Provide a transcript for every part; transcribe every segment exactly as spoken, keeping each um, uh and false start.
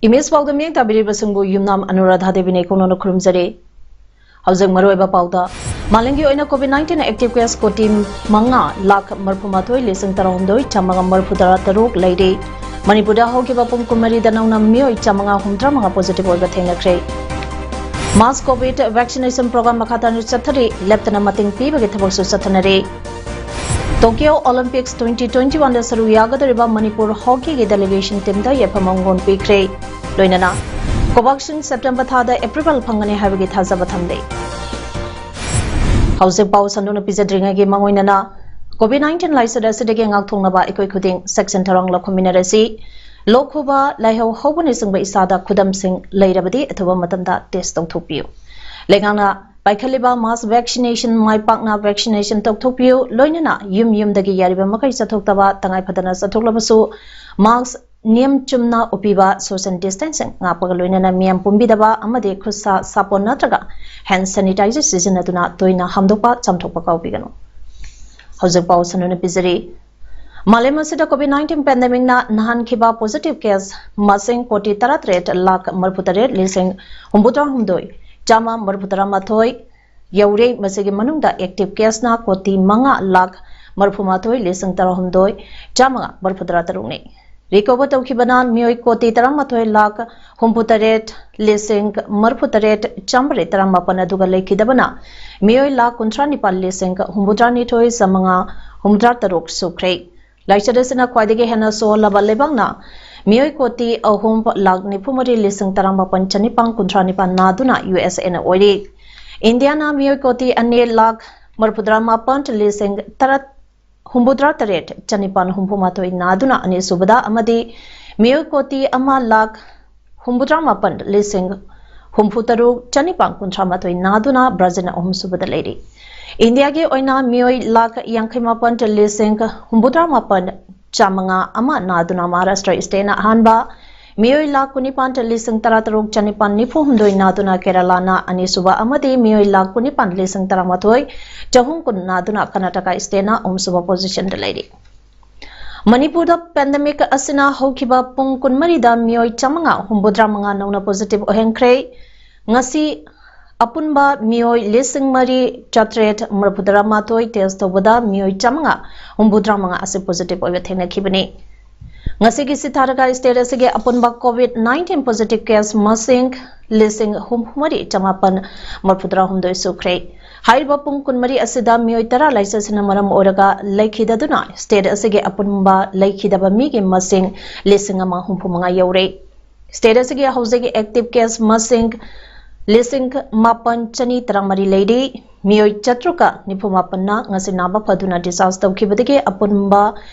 Image ꯄꯥꯎꯗ ꯃꯤꯠꯌꯦꯡ ꯇꯥꯕꯤꯔꯤꯕꯁꯤꯡꯕꯨ ꯌꯨꯝꯅꯥꯝ ꯑꯅꯨꯔꯥꯙꯥ ꯗꯦꯕꯤꯅ ꯏꯀꯣꯛꯅꯅ ꯈꯨꯔꯨꯝꯖꯔꯤ꯫ ꯍꯧꯖꯤꯛ ꯃꯔꯨꯑꯣꯏꯕ ꯄꯥꯎꯗ, ꯃꯥꯂꯦꯝꯒꯤ ꯑꯣꯏꯅ COVID nineteen active case ꯀꯣꯇꯤ ꯃꯉꯥ ꯂꯥꯈ ꯃꯔꯐꯨ ꯃꯥꯊꯣꯏ ꯂꯤꯁꯤꯡ ꯇꯔꯥꯍꯨꯝꯗꯣꯏ ꯆꯥꯝꯃꯉꯥ ꯃꯔꯐꯨ ꯇꯔꯥ ꯇꯔꯨꯛ ꯂꯩꯔꯤ꯫ ꯃꯅꯤꯄꯨꯔꯗ ꯍꯧꯈꯤꯕ ꯄꯨꯡ ꯀꯨꯟꯃꯔꯤꯗ ꯅꯧꯅ ꯃꯤꯑꯣꯏ ꯆꯥꯝꯃꯉꯥ ꯍꯨꯝꯐꯨꯇꯔꯥ ꯃꯉꯥ positive ꯑꯣꯏꯕ ꯊꯦꯡꯅꯈ꯭ꯔꯦ꯫ Mass COVID vaccination program ꯃꯈꯥ ꯇꯥꯅ ꯆꯠꯊꯔꯤ, ꯂꯦꯞꯇꯅ ꯃꯇꯦꯡ ꯄꯤꯕꯒꯤ ꯊꯕꯛꯁꯨ ꯆꯠꯊꯅꯔꯤ꯫ Tokyo Olympics twenty twenty-one ꯗ ꯁꯔꯨꯛ ꯌꯥꯒꯗꯧꯔꯤꯕ ꯃꯅꯤꯄꯨꯔ ꯍꯣꯀꯤꯒꯤ delegation team ꯗ ꯌꯥꯏꯐ ꯃꯪꯒꯣꯜ ꯄꯤꯈ꯭ꯔꯦ꯫ ꯂꯣꯏꯅꯅ Covaxin September ꯊꯥꯗ approval ꯐꯪꯒꯅꯤ ꯍꯥꯏꯕꯒꯤ ꯊꯥꯖꯕ ꯊꯝꯂꯤ꯫ ꯍꯧꯖꯤꯛ ꯄꯥꯎ ꯁꯟꯗꯣꯛꯅ ꯄꯤꯖꯗ꯭ꯔꯤꯉꯩꯒꯤ ꯃꯥꯡꯑꯣꯏꯅꯅ, COVID nineteen ꯂꯥꯏꯆꯠ ꯑꯁꯤꯗꯒꯤ ꯉꯥꯛꯊꯣꯛꯅꯕ ꯑꯩꯈꯣꯏ ꯈꯨꯗꯤꯡ ꯆꯦꯛꯁꯤꯟ ꯊꯧꯔꯥꯡ ꯂꯧꯈꯠꯃꯤꯟꯅꯔꯁꯤ꯫ ꯂꯣꯛ ꯈꯨꯕ, ꯂꯥꯏꯍꯧ ꯍꯧꯕꯅꯆꯤꯡꯕ ꯏꯁꯥꯗ ꯈꯨꯗꯝꯁꯤꯡ ꯂꯩꯔꯕꯗꯤ ꯑꯊꯨꯕ ꯃꯇꯝꯗ test ꯇꯧꯊꯣꯛꯄꯤꯌꯨ꯫ ꯂꯩꯉꯥꯛꯅ ꯄꯥꯏꯈꯠꯂꯤꯕ mass vaccination ꯃꯥꯏ ꯄꯥꯛꯅ vaccination ꯇꯧꯊꯣꯛꯄꯤꯌꯨ꯫ ꯂꯣꯏꯅꯅ ꯌꯨꯝ ꯌꯨꯝꯗꯒꯤ ꯌꯥꯔꯤꯕ ꯃꯈꯩ ꯆꯠꯊꯣꯛꯇꯕ, ꯇꯉꯥꯏ ꯐꯗꯅ ꯆꯠꯊꯣꯛꯂꯕꯁꯨ mask ꯅꯤꯌꯝ ꯆꯨꯝꯅ ꯎꯞꯄꯤꯕ, social distancing ꯉꯥꯛꯄꯒ ꯂꯣꯏꯅꯅ ꯃꯤꯌꯥꯝ ꯄꯨꯟꯕꯤꯗꯕ ꯑꯃꯗꯤ ꯈꯨꯠ ꯁꯥ ꯁꯥꯄꯣꯟ ꯅꯠꯇ꯭ꯔꯒ hand sanitizer ꯁꯤꯖꯤꯟꯅꯗꯨꯅ ꯇꯣꯏꯅ ꯍꯥꯝꯗꯣꯛꯄ ꯆꯥꯝꯊꯣꯛꯄ ꯀꯥꯎꯕꯤꯒꯅꯨ꯫ ꯍꯧꯖꯤꯛ ꯄꯥꯎ ꯁꯟꯗꯣꯛꯅ ꯄꯤꯖꯔꯤ꯫ ꯃꯥꯂꯦꯝ ꯑꯁꯤꯗ COVID nineteen pandemic ꯅ ꯅꯥꯍꯟꯈꯤꯕ positive case ꯃꯁꯤꯡ ꯀꯣꯇꯤ ꯇꯔꯥꯇꯔꯦꯠ ꯂꯥꯈ ꯃꯔꯐꯨꯇꯔꯦꯠ ꯂꯤꯁꯤꯡ ꯍꯨꯝꯐꯨꯇꯔꯥꯍꯨꯝꯗꯣꯏ ꯆꯥꯝꯃ ꯃꯔꯐꯨꯇꯔꯥꯃꯥꯊꯣꯏ ꯌꯧꯔꯦ꯫ ꯃꯁꯤꯒꯤ ꯃꯅꯨꯡꯗ active case ꯅ ꯀꯣꯇꯤ ꯃꯉꯥ ꯂꯥꯈ ꯃꯔꯐꯨꯃꯥꯊꯣꯏ ꯂꯤꯁꯤꯡ ꯇꯔꯥꯍꯨꯝꯗꯣꯏ ꯆꯥꯝꯃꯉꯥ ꯃꯔꯐꯨꯇꯔꯥ ꯇꯔꯨꯛꯅꯤ꯫ Recover ꯇꯧꯈꯤꯕꯅ ꯃꯤꯑꯣꯏ ꯀꯣꯇꯤ ꯇꯔꯥꯃꯥꯊꯣꯏ ꯂꯥꯈ ꯍꯨꯝꯐꯨꯇꯔꯦꯠ ꯂꯤꯁꯤꯡ ꯃꯔꯐꯨꯇꯔꯦꯠ ꯆꯥꯝꯃꯔꯤ ꯇꯔꯥꯃꯥꯄꯟ, ꯑꯗꯨꯒ ꯂꯩꯈꯤꯗꯕꯅ ꯃꯤꯑꯣꯏ ꯂꯥꯈ ꯀꯨꯟꯊ꯭ꯔꯥ ꯅꯤꯄꯥꯜ ꯂꯤꯁꯤꯡ ꯍꯨꯝꯐꯨꯇꯔꯥꯅꯤꯊꯣꯏ ꯆꯥꯝꯃꯉꯥ ꯍꯨꯝꯐꯨꯇꯔꯥ ꯇꯔꯨꯛ ꯁꯨꯈ꯭ꯔꯦ꯫ ꯂꯥꯏꯆꯠ ꯑꯁꯤꯅ ꯈ꯭ꯋꯥꯏꯗꯒꯤ ꯍꯦꯟꯅ ꯁꯣꯛꯍꯜꯂꯕ ꯂꯩꯕꯥꯛꯅ ꯃꯤꯑꯣꯏ ꯀꯣꯇꯤ ꯑꯍꯨꯝ ꯂꯥꯈ ꯅꯤꯐꯨ ꯃꯔꯤ ꯂꯤꯁꯤꯡ ꯇꯔꯥꯃꯥꯄꯟ ꯆꯅꯤꯄꯥꯟ ꯀꯨꯟꯊ꯭ꯔꯥ ꯅꯤꯄꯥꯟ ꯅꯥꯗꯨꯅ ꯌꯨ ꯑꯦꯁ ꯑꯦꯅ ꯑꯣꯏꯔꯤ꯫ ꯏꯟꯗꯤꯌꯥꯅ ꯃꯤꯑꯣꯏ ꯀꯣꯇꯤ ꯑꯅꯤ ꯂꯥꯈ ꯃꯔꯐꯨꯇꯔꯥ ꯃꯥꯄꯟ ꯂꯤꯁꯤꯡ ꯇꯔꯥ ꯍꯨꯝꯐꯨꯇꯔꯥ ꯇꯔꯦꯠ ꯆꯅꯤꯄꯥꯟ ꯍꯨꯝꯐꯨꯃꯥꯊꯣꯏ ꯅꯥꯗꯨꯅ ꯑꯅꯤꯁꯨꯕꯗ ꯑꯃꯗꯤ ꯃꯤꯑꯣꯏ ꯀꯣꯇꯤ ꯑꯃ ꯂꯥꯈ ꯍꯨꯝꯐꯨꯇꯔꯥ ꯃꯥꯄꯟ ꯂꯤꯁꯤꯡ ꯍꯨꯝꯐꯨꯇꯔꯨꯛ ꯆꯅꯤꯄꯥꯟ ꯀꯨꯟꯊ꯭ꯔꯥ ꯃꯥꯊꯣꯏ ꯅꯥꯗꯨꯅ ꯕ꯭ꯔꯥꯖꯤꯜꯅ ꯑꯍꯨꯝꯁꯨꯕꯗ ꯂꯩꯔꯤ꯫ ꯏꯟꯗꯤꯌꯥꯒꯤ ꯑꯣꯏꯅ ꯃꯤꯑꯣꯏ ꯂꯥꯈ ꯌꯥꯡꯈꯩ ꯃꯥꯄꯟ ꯂꯤꯁꯤꯡ ꯍꯨꯝꯐꯨꯇꯔꯥ ꯃꯥꯄꯟ ꯆꯥꯝꯃꯉꯥ ꯑꯃ ꯅꯥꯗꯨꯅ ꯃꯍꯥꯔꯥꯁꯇ꯭ꯔ state ꯅ ꯑꯍꯥꯟꯕ, ꯃꯤꯑꯣꯏ ꯂꯥꯈ ꯀꯨꯟꯅꯤꯄꯥꯟ ꯂꯤꯁꯤꯡ ꯇꯔꯥꯇꯔꯨꯛ ꯆꯅꯤꯄꯥꯟ ꯅꯤꯐꯨ ꯍꯨꯝꯗꯣꯏ ꯅꯥꯗꯨꯅ ꯀꯦꯔꯂꯥꯅ ꯑꯅꯤꯁꯨꯕ ꯑꯃꯗꯤ ꯃꯤꯑꯣꯏ ꯂꯥꯈ ꯀꯨꯟꯅꯤꯄꯥꯟ ꯂꯤꯁꯤꯡ ꯇꯔꯥꯃꯥꯊꯣꯏ ꯆꯍꯨꯝ ꯀꯨꯟ ꯅꯥꯗꯨꯅ ꯀꯔꯅꯥꯇꯀꯥ state ꯅ ꯑꯍꯨꯝꯁꯨꯕ position ꯗ ꯂꯩꯔꯤ꯫ ꯃꯅꯤꯄꯨꯔꯗ ꯄꯦꯟꯗꯦꯃꯤꯛ ꯑꯁꯤꯅ ꯍꯧꯈꯤꯕ ꯄꯨꯡ ꯀꯨꯟꯃꯔꯤꯗ ꯃꯤꯑꯣꯏ ꯆꯥꯃꯉꯥ ꯍꯨꯝꯐꯨꯇꯔꯥ ꯃꯉꯥ ꯅꯧꯅ ꯄꯣꯖꯤꯇꯤꯚ ꯑꯣꯏꯍꯟꯈ꯭ꯔꯦ꯫ ꯉꯁꯤ ꯑꯄꯨꯟꯕ ꯃꯤꯑꯣꯏ ꯂꯤꯁꯤꯡ ꯃꯔꯤ ꯆꯥꯇ꯭ꯔꯦꯠ ꯃꯔꯤꯐꯨꯇꯔꯥ ꯃꯥꯊꯣꯏ ꯇꯦꯁ ꯇꯧꯕꯗ ꯃꯤꯑꯣꯏ ꯆꯥꯃꯉꯥ ꯍꯨꯝꯐꯨꯇꯔꯥ ꯃꯉꯥ ꯑꯁꯤ ꯄꯣꯖꯤꯇꯤꯚ ꯑꯣꯏꯕ ꯊꯦꯡꯅꯈꯤꯕꯅꯤ꯫ ꯉꯁꯤꯒꯤ ꯁꯤꯊꯥꯔꯒ ꯁ꯭ꯇꯦꯠ ꯑꯁꯤꯒꯤ ꯑꯄꯨꯟꯕ ꯀꯣꯚꯤꯗ ꯅꯥꯏꯟꯇꯤꯟ ꯄꯣꯖꯤꯇꯤꯚ ꯀꯦꯁ ꯃꯁꯤꯡ ꯂꯤꯁꯤꯡ ꯍꯨꯝꯐꯨ ꯃꯔꯤ ꯆꯃꯥꯄꯟ ꯃꯔꯤꯐꯨꯇꯔꯥ ꯍꯨꯝꯗꯣꯏ ꯁꯨꯈ꯭ꯔꯦ꯫ ꯍꯥꯏꯔꯤꯕ ꯄꯨꯡ ꯀꯨꯟꯃꯔꯤ ꯑꯁꯤꯗ ꯃꯤꯑꯣꯏ ꯇꯔꯥ ꯂꯥꯏꯆꯠꯁꯤꯅ ꯃꯔꯝ ꯑꯣꯏꯔꯒ ꯂꯩꯈꯤꯗꯗꯨꯅ ꯁ꯭ꯇꯦꯠ ꯑꯁꯤꯒꯤ ꯑꯄꯨꯟꯕ ꯂꯩꯈꯤꯗꯕ ꯃꯤꯒꯤ ꯃꯁꯤꯡ ꯂꯤꯁꯤꯡ ꯑꯃ ꯍꯨꯝꯐꯨ ꯃꯉꯥ ꯌꯧꯔꯦ꯫ ꯁ꯭ꯇꯦꯠ ꯑꯁꯤꯒꯤ ꯍꯧꯖꯤꯛ ꯑꯦꯛꯇꯤꯚ ꯀꯦꯁ ꯃꯁꯤꯡ ꯂꯤꯁꯤꯡ ꯃꯥꯄꯟ ꯆꯅꯤ ꯇꯔꯥꯃꯔꯤ ꯂꯩꯔꯤ꯫ ꯃꯤꯑꯣꯏ ꯆꯥꯇ꯭ꯔꯨꯛꯀ ꯅꯤꯐꯨ ꯃꯥꯄꯟꯅ ꯉꯁꯤ ꯅꯥꯕ ꯐꯗꯨꯅ ꯗꯤꯁꯆꯥꯔꯖ ꯇꯧꯈꯤꯕꯗꯒꯤ ꯑꯄꯨꯟꯕ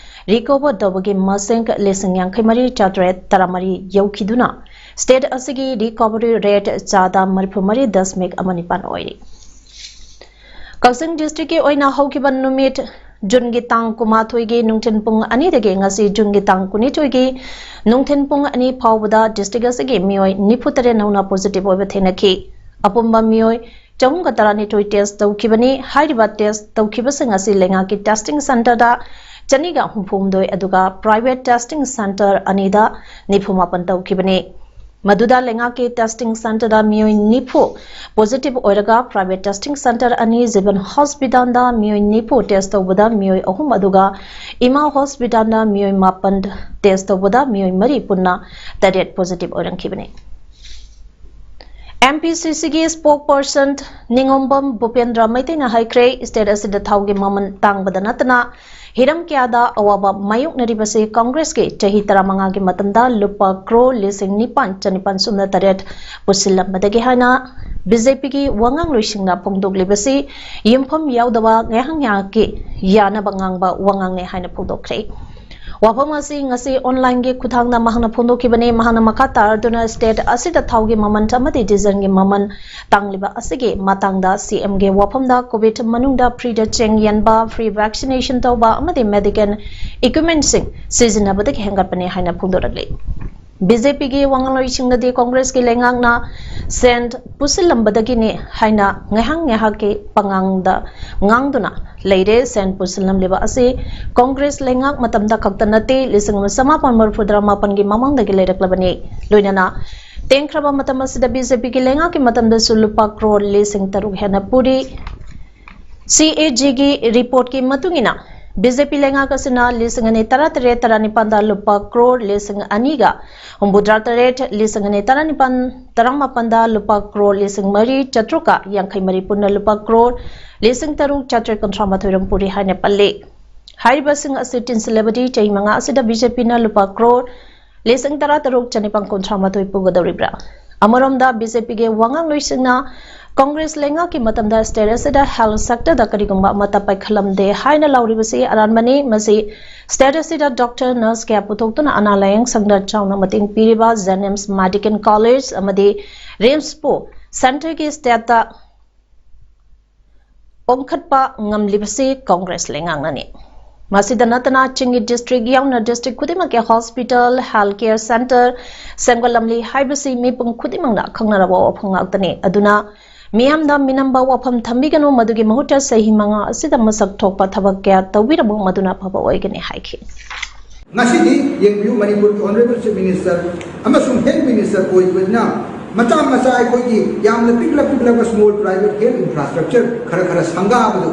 ꯔꯤꯀꯣꯚꯔ ꯇꯧꯕꯒꯤ ꯃꯁꯤꯡ ꯂꯤꯁꯤꯡ ꯌꯥꯡꯈꯩ ꯃꯔꯤ ꯆꯥꯇ꯭ꯔꯦꯠ ꯇꯔꯥꯃꯔꯤ ꯌꯧꯈꯤꯗꯨꯅ ꯁ꯭ꯇꯦꯠ ꯑꯁꯤꯒꯤ ꯔꯤꯀꯣꯚꯔꯤ ꯔꯦꯠ ꯆꯥꯗ ꯃꯔꯤꯐꯨ ꯃꯔꯤ ꯗꯁꯃꯤꯛ ꯑꯃ ꯅꯤꯄꯥꯟ ꯑꯣꯏꯔꯤ꯫ ꯀꯛꯆꯤꯡ ꯗꯤꯁꯇ꯭ꯔꯤꯛꯀꯤ ꯑꯣꯏꯅ ꯍꯧꯈꯤꯕ ꯅꯨꯃꯤꯠ ꯖꯨꯟꯒꯤ ꯇꯥꯡ ꯀꯨꯟꯃꯥꯊꯣꯏꯒꯤ ꯅꯨꯡꯊꯤꯜ ꯄꯨꯡ ꯑꯅꯤꯗꯒꯤ ꯉꯁꯤ ꯖꯨꯟꯒꯤ ꯇꯥꯡ ꯀꯨꯟꯅꯤꯊꯣꯏꯒꯤ ꯅꯨꯡꯊꯤꯜ ꯄꯨꯡ ꯑꯅꯤ ꯐꯥꯎꯕꯗ ꯗꯤꯁꯇ꯭ꯔꯤꯛ ꯑꯁꯤꯒꯤ ꯃꯤꯑꯣꯏ ꯅꯤꯐꯨ ꯇꯔꯦꯠ ꯅꯧꯅ ꯄꯣꯖꯤꯇꯤꯚ ꯑꯣꯏꯕ ꯊꯦꯡꯅꯈꯤ꯫ ꯑꯄꯨꯟꯕ ꯃꯤꯑꯣꯏ ꯆꯍꯨꯝꯒ ꯇꯔꯥꯅꯤꯊꯣꯏ ꯇꯦꯁ ꯇꯧꯈꯤꯕꯅꯤ꯫ ꯍꯥꯏꯔꯤꯕ ꯇꯦꯁ ꯇꯧꯈꯤꯕꯁꯤꯡ ꯑꯁꯤ ꯂꯩꯉꯥꯛꯀꯤ ꯇꯦꯁꯇꯤꯡ ꯁꯦꯟꯇꯔꯗ ꯆꯅꯤꯒ ꯍꯨꯝꯐꯨ ꯍꯨꯝꯗꯣꯏ ꯑꯗꯨꯒ ꯄ꯭ꯔꯥꯏꯚꯦꯠ ꯇꯦꯁꯇꯤꯡ ꯁꯦꯟꯇꯔ ꯑꯅꯤꯗ ꯅꯤꯐꯨ ꯃꯥꯄꯟ ꯇꯧꯈꯤꯕꯅꯤ꯫ ꯃꯗꯨꯗ ꯂꯩꯉꯥꯛꯀꯤ ꯇꯦꯁꯇꯤꯡ ꯁꯦꯟꯇꯔꯗ ꯃꯤꯑꯣꯏ ꯅꯤꯐꯨ ꯄꯣꯖꯤꯇꯤꯚ ꯑꯣꯏꯔꯒ ꯄ꯭ꯔꯥꯏꯚꯦꯠ ꯇꯦꯁꯇꯤꯡ ꯁꯦꯟꯇꯔ ꯑꯅꯤ, ꯖꯤꯕꯟ ꯍꯣꯁꯄꯤꯇꯥꯜꯗ ꯃꯤꯑꯣꯏ ꯅꯤꯐꯨ ꯇꯦꯁ ꯇꯧꯕꯗ ꯃꯤꯑꯣꯏ ꯑꯍꯨꯝ, ꯑꯗꯨꯒ ꯏꯃꯥ ꯍꯣꯁꯄꯤꯇꯥꯜꯗ ꯃꯤꯑꯣꯏ ꯃꯥꯄꯟ ꯇꯦꯁ ꯇꯧꯕꯗ ꯃꯤꯑꯣꯏ ꯃꯔꯤ, ꯄꯨꯟꯅ ꯇꯔꯦꯠ ꯄꯣꯖꯤꯇꯤꯚ ꯑꯣꯏꯔꯝꯈꯤꯕꯅꯤ꯫ ꯑꯦꯝ ꯄꯤ ꯁꯤ ꯁꯤꯒꯤ ꯁ꯭ꯄꯣꯛ ꯄꯔꯁꯟ ꯅꯤꯉꯣꯝꯕꯝ ꯚꯨꯄꯦꯟꯗ꯭ꯔ ꯃꯩꯇꯩꯅ ꯍꯥꯏꯈ꯭ꯔꯦ, ꯁ꯭ꯇꯦꯠ ꯑꯁꯤꯗ ꯊꯥꯎꯒꯤ ꯃꯃꯜ ꯇꯥꯡꯕꯗ ꯅꯠꯇꯅ ꯍꯤꯔꯝ ꯀꯌꯥꯗ ꯑꯋꯥꯕ ꯃꯥꯌꯣꯛꯅꯔꯤꯕꯁꯤ ꯀꯪꯒ꯭ꯔꯦꯁꯀꯤ ꯆꯍꯤ ꯇꯔꯥꯃꯉꯥꯒꯤ ꯃꯇꯝꯗ ꯂꯨꯄꯥ ꯀ꯭ꯔꯣꯔ ꯂꯤꯁꯤꯡ ꯅꯤꯄꯥꯟ ꯆꯅꯤꯄꯥꯟ ꯁꯨꯞꯅ ꯇꯔꯦꯠ ꯄꯨꯁꯤꯜꯂꯝꯕꯗꯒꯤ ꯍꯥꯏꯅ ꯕꯤ ꯖꯦ ꯄꯤꯒꯤ ꯋꯥꯉꯥꯡꯂꯣꯏꯁꯤꯡꯅ ꯐꯣꯡꯗꯣꯛꯂꯤꯕꯁꯤ ꯌꯨꯝꯐꯝ ꯌꯥꯎꯗꯕ ꯉꯥꯏꯍꯥꯛ ꯉꯥꯏꯍꯥꯛꯀꯤ ꯌꯥꯅꯕ ꯉꯥꯡꯕ ꯋꯥꯉꯥꯡꯅꯤ ꯍꯥꯏꯅ ꯐꯣꯡꯗꯣꯛꯈ꯭ꯔꯦ꯫ ꯋꯥꯐꯝ ꯑꯁꯤ ꯉꯁꯤ ꯑꯣꯟꯂꯥꯏꯟꯒꯤ ꯈꯨꯠꯊꯥꯡꯗ ꯃꯍꯥꯛꯅ ꯐꯣꯡꯗꯣꯛꯈꯤꯕꯅꯤ꯫ ꯃꯍꯥꯛꯅ ꯃꯈꯥ ꯇꯥꯔꯗꯨꯅ ꯁ꯭ꯇꯦꯠ ꯑꯁꯤꯗ ꯊꯥꯎꯒꯤ ꯃꯃꯜ ꯑꯃꯗꯤ ꯗꯤꯖꯜꯒꯤ ꯃꯃꯜ ꯇꯥꯡꯂꯤꯕ ꯑꯁꯤꯒꯤ ꯃꯇꯥꯡꯗ ꯁꯤ ꯑꯦꯝꯒꯤ ꯋꯥꯐꯝꯗ ꯀꯣꯚꯤꯗ ꯃꯅꯨꯡꯗ ꯐ꯭ꯔꯤꯗ ꯆꯦꯡ ꯌꯦꯟꯕ, ꯐ꯭ꯔꯤ ꯚꯦꯛꯁꯤꯅꯦꯁꯟ ꯇꯧꯕ ꯑꯃꯗꯤ ꯃꯦꯗꯤꯀꯦꯜ ꯏꯀ꯭ꯋꯤꯞꯃꯦꯟꯠꯁꯤꯡ ꯁꯤꯖꯤꯟꯅꯕꯗꯒꯤ ꯍꯦꯟꯒꯠꯄꯅꯤ ꯍꯥꯏꯅ ꯐꯣꯡꯗꯣꯔꯛꯂꯤ꯫ ꯕꯤ ꯖꯦ ꯄꯤꯒꯤ ꯋꯥꯉꯥꯡꯂꯣꯏꯁꯤꯡꯅꯗꯤ ꯀꯣꯡꯒ꯭ꯔꯦꯁꯀꯤ ꯂꯩꯉꯥꯛꯅ ꯁꯦꯟ ꯄꯨꯁꯤꯜꯂꯝꯕꯗꯒꯤꯅꯤ ꯍꯥꯏꯅ ꯉꯥꯏꯍꯥꯛ ꯉꯥꯏꯍꯥꯛꯀꯤ ꯄꯉꯥꯡꯗ ꯉꯥꯡꯗꯨꯅ ꯂꯩꯔꯦ꯫ ꯁꯦꯟ ꯄꯨꯁꯤꯜꯂꯝꯂꯤꯕ ꯑꯁꯤ ꯀꯣꯡꯒ꯭ꯔꯦꯁ ꯂꯩꯉꯥꯛ ꯃꯇꯝꯗ ꯈꯛꯇ ꯅꯠꯇꯦ, ꯂꯤꯁꯤꯡ ꯑꯃ ꯆꯃꯥꯄꯟ ꯃꯔꯤꯐꯨꯇꯔꯥ ꯃꯥꯄꯟꯒꯤ ꯃꯃꯥꯡꯗꯒꯤ ꯂꯩꯔꯛꯂꯕꯅꯤ꯫ ꯂꯣꯏꯅꯅ ꯇꯦꯟꯈ꯭ꯔꯕ ꯃꯇꯝ ꯑꯁꯤꯗ ꯕꯤ ꯖꯦ ꯄꯤꯒꯤ ꯂꯩꯉꯥꯛꯀꯤ ꯃꯇꯝꯗꯁꯨ ꯂꯨꯄꯥ ꯀ꯭ꯔꯣꯔ ꯂꯤꯁꯤꯡ ꯇꯔꯨꯛ ꯍꯦꯟꯅ ꯄꯨꯔꯤ꯫ ꯁꯤ ꯑꯦ ꯖꯤꯒꯤ ꯔꯤꯄꯣꯔꯠꯀꯤ ꯃꯇꯨꯡ ꯏꯟꯅ, ꯕꯤ ꯖꯦ ꯄꯤ ꯂꯩꯉꯥꯛ ꯑꯁꯤꯅ ꯂꯤꯁꯤꯡ ꯑꯅꯤ ꯇꯔꯥꯇꯔꯦꯠ ꯇꯔꯥꯅꯤꯄꯥꯟꯗ ꯂꯨꯄꯥ ꯀ꯭ꯔꯣꯔ ꯂꯤꯁꯤꯡ ꯑꯅꯤꯒ ꯍꯨꯝꯐꯨꯇꯔꯥ ꯇꯔꯦꯠ, ꯂꯤꯁꯤꯡ ꯑꯅꯤ ꯇꯔꯥꯅꯤꯄꯥꯟ ꯇꯔꯥꯃꯥꯄꯟꯗ ꯂꯨꯄꯥ ꯀ꯭ꯔꯣꯔ ꯂꯤꯁꯤꯡ ꯃꯔꯤ ꯆꯥꯇ꯭ꯔꯨꯛꯀ ꯌꯥꯡꯈꯩ ꯃꯔꯤ, ꯄꯨꯟꯅ ꯂꯨꯄꯥ ꯀ꯭ꯔꯣꯔ ꯂꯤꯁꯤꯡ ꯇꯔꯨꯛ ꯆꯥꯇ꯭ꯔꯦꯠ ꯀꯨꯟꯊ꯭ꯔꯥ ꯃꯥꯊꯣꯏ ꯔꯣꯝ ꯄꯨꯔꯤ ꯍꯥꯏꯅ ꯄꯜꯂꯤ꯫ ꯍꯥꯏꯔꯤꯕꯁꯤꯡ ꯑꯁꯤ ꯇꯤꯟꯁꯤꯜꯂꯕꯗꯤ ꯆꯍꯤ ꯃꯉꯥ ꯑꯁꯤꯗ ꯕꯤ ꯖꯦ ꯄꯤꯅ ꯂꯨꯄꯥ ꯀ꯭ꯔꯣꯔ ꯂꯤꯁꯤꯡ ꯇꯔꯥ ꯇꯔꯨꯛ ꯆꯅꯤꯄꯥꯟ ꯀꯨꯟꯊ꯭ꯔꯥ ꯃꯥꯊꯣꯏ ꯄꯨꯒꯗꯧꯔꯤꯕ꯭ꯔꯥ? ꯑꯃꯔꯣꯝꯗ, ꯕꯤ ꯖꯦ ꯄꯤꯒꯤ ꯋꯥꯉꯥꯡꯂꯣꯏꯁꯤꯡꯅ ꯀꯣꯡꯒ꯭ꯔꯦꯁ ꯂꯩꯉꯥꯛꯀꯤ ꯃꯇꯝꯗ ꯁ꯭ꯇꯦꯠ ꯑꯁꯤꯗ ꯍꯦꯜꯊ ꯁꯦꯛꯇꯔꯗ ꯀꯔꯤꯒꯨꯝꯕ ꯑꯃꯠꯇ ꯄꯥꯏꯈꯠꯂꯝꯗꯦ ꯍꯥꯏꯅ ꯂꯥꯎꯔꯤꯕꯁꯤ ꯑꯔꯥꯟꯕꯅꯤ꯫ ꯃꯁꯤ ꯁ꯭ꯇꯦꯠ ꯑꯁꯤꯗ ꯗꯣꯛꯇꯔ, ꯅꯔꯁ ꯀꯌꯥ ꯄꯨꯊꯣꯛꯇꯨꯅ ꯑꯅꯥ ꯂꯥꯌꯦꯡ ꯁꯪꯗ ꯆꯥꯎꯅ ꯃꯇꯦꯡ ꯄꯤꯔꯤꯕ ꯖꯦꯅꯤꯝꯁ ꯃꯦꯗꯤꯀꯦꯜ ꯀꯣꯂꯦꯖ ꯑꯃꯗꯤ ꯔꯤꯝꯁꯄꯨ ꯁꯦꯟꯇꯔꯒꯤ ꯁ꯭ꯇꯦꯠꯇ ꯄꯣꯝꯈꯠꯄ ꯉꯝꯂꯤꯕꯁꯤ ꯀꯣꯡꯒ꯭ꯔꯦꯁ ꯂꯩꯉꯥꯛꯅꯅꯤ꯫ ꯃꯁꯤꯗ ꯅꯠꯇꯅ ꯆꯤꯡꯒꯤ ꯗꯤꯁꯇ꯭ꯔꯤꯛ ꯌꯥꯎꯅ ꯗꯤꯁꯇ꯭ꯔꯤꯛ ꯈꯨꯗꯤꯡꯃꯛꯀꯤ ꯍꯣꯁꯄꯤꯇꯥꯜ, ꯍꯦꯜꯊ ꯀꯦꯌꯔ ꯁꯦꯟꯇꯔ ꯁꯦꯝꯒꯠꯂꯝꯂꯤ ꯍꯥꯏꯕꯁꯤ ꯃꯤꯄꯨꯝ ꯈꯨꯗꯤꯡꯃꯛꯅ ꯈꯪꯅꯔꯕ ꯋꯥꯐꯝ ꯉꯥꯛꯇꯅꯤ꯫ ꯑꯗꯨꯅ ꯃꯤꯌꯥꯝꯗ ꯃꯤꯅꯝꯕ ꯋꯥꯐꯝ ꯊꯝꯕꯤꯒꯅꯨ, ꯃꯗꯨꯒꯤ ꯃꯍꯨꯠꯇ ꯆꯍꯤ ꯃꯉꯥ ꯑꯁꯤꯗ ꯃꯁꯛ ꯊꯣꯛꯄ ꯊꯕꯛ ꯀꯌꯥ ꯇꯧꯕꯤꯔꯕ ꯃꯗꯨꯅ ꯑꯐꯕ ꯑꯣꯏꯒꯅꯤ ꯍꯥꯏꯈꯤ꯫ ꯉꯁꯤꯗꯤ ꯌꯦꯡꯕꯤꯌꯨ, ꯃꯅꯤꯄꯨꯔꯒꯤ Honourable Chief Minister ꯑꯃꯁꯨꯡ Health Minister ꯑꯣꯏꯕꯅ ꯃꯆꯥ ꯃꯆꯥ ꯑꯩꯈꯣꯏꯒꯤ ꯌꯥꯝꯅ ꯄꯤꯛꯂ ꯄꯤꯛꯂꯕ small private health infrastructure ꯈꯔ ꯈꯔ ꯁꯪꯒꯥꯕꯗꯨ,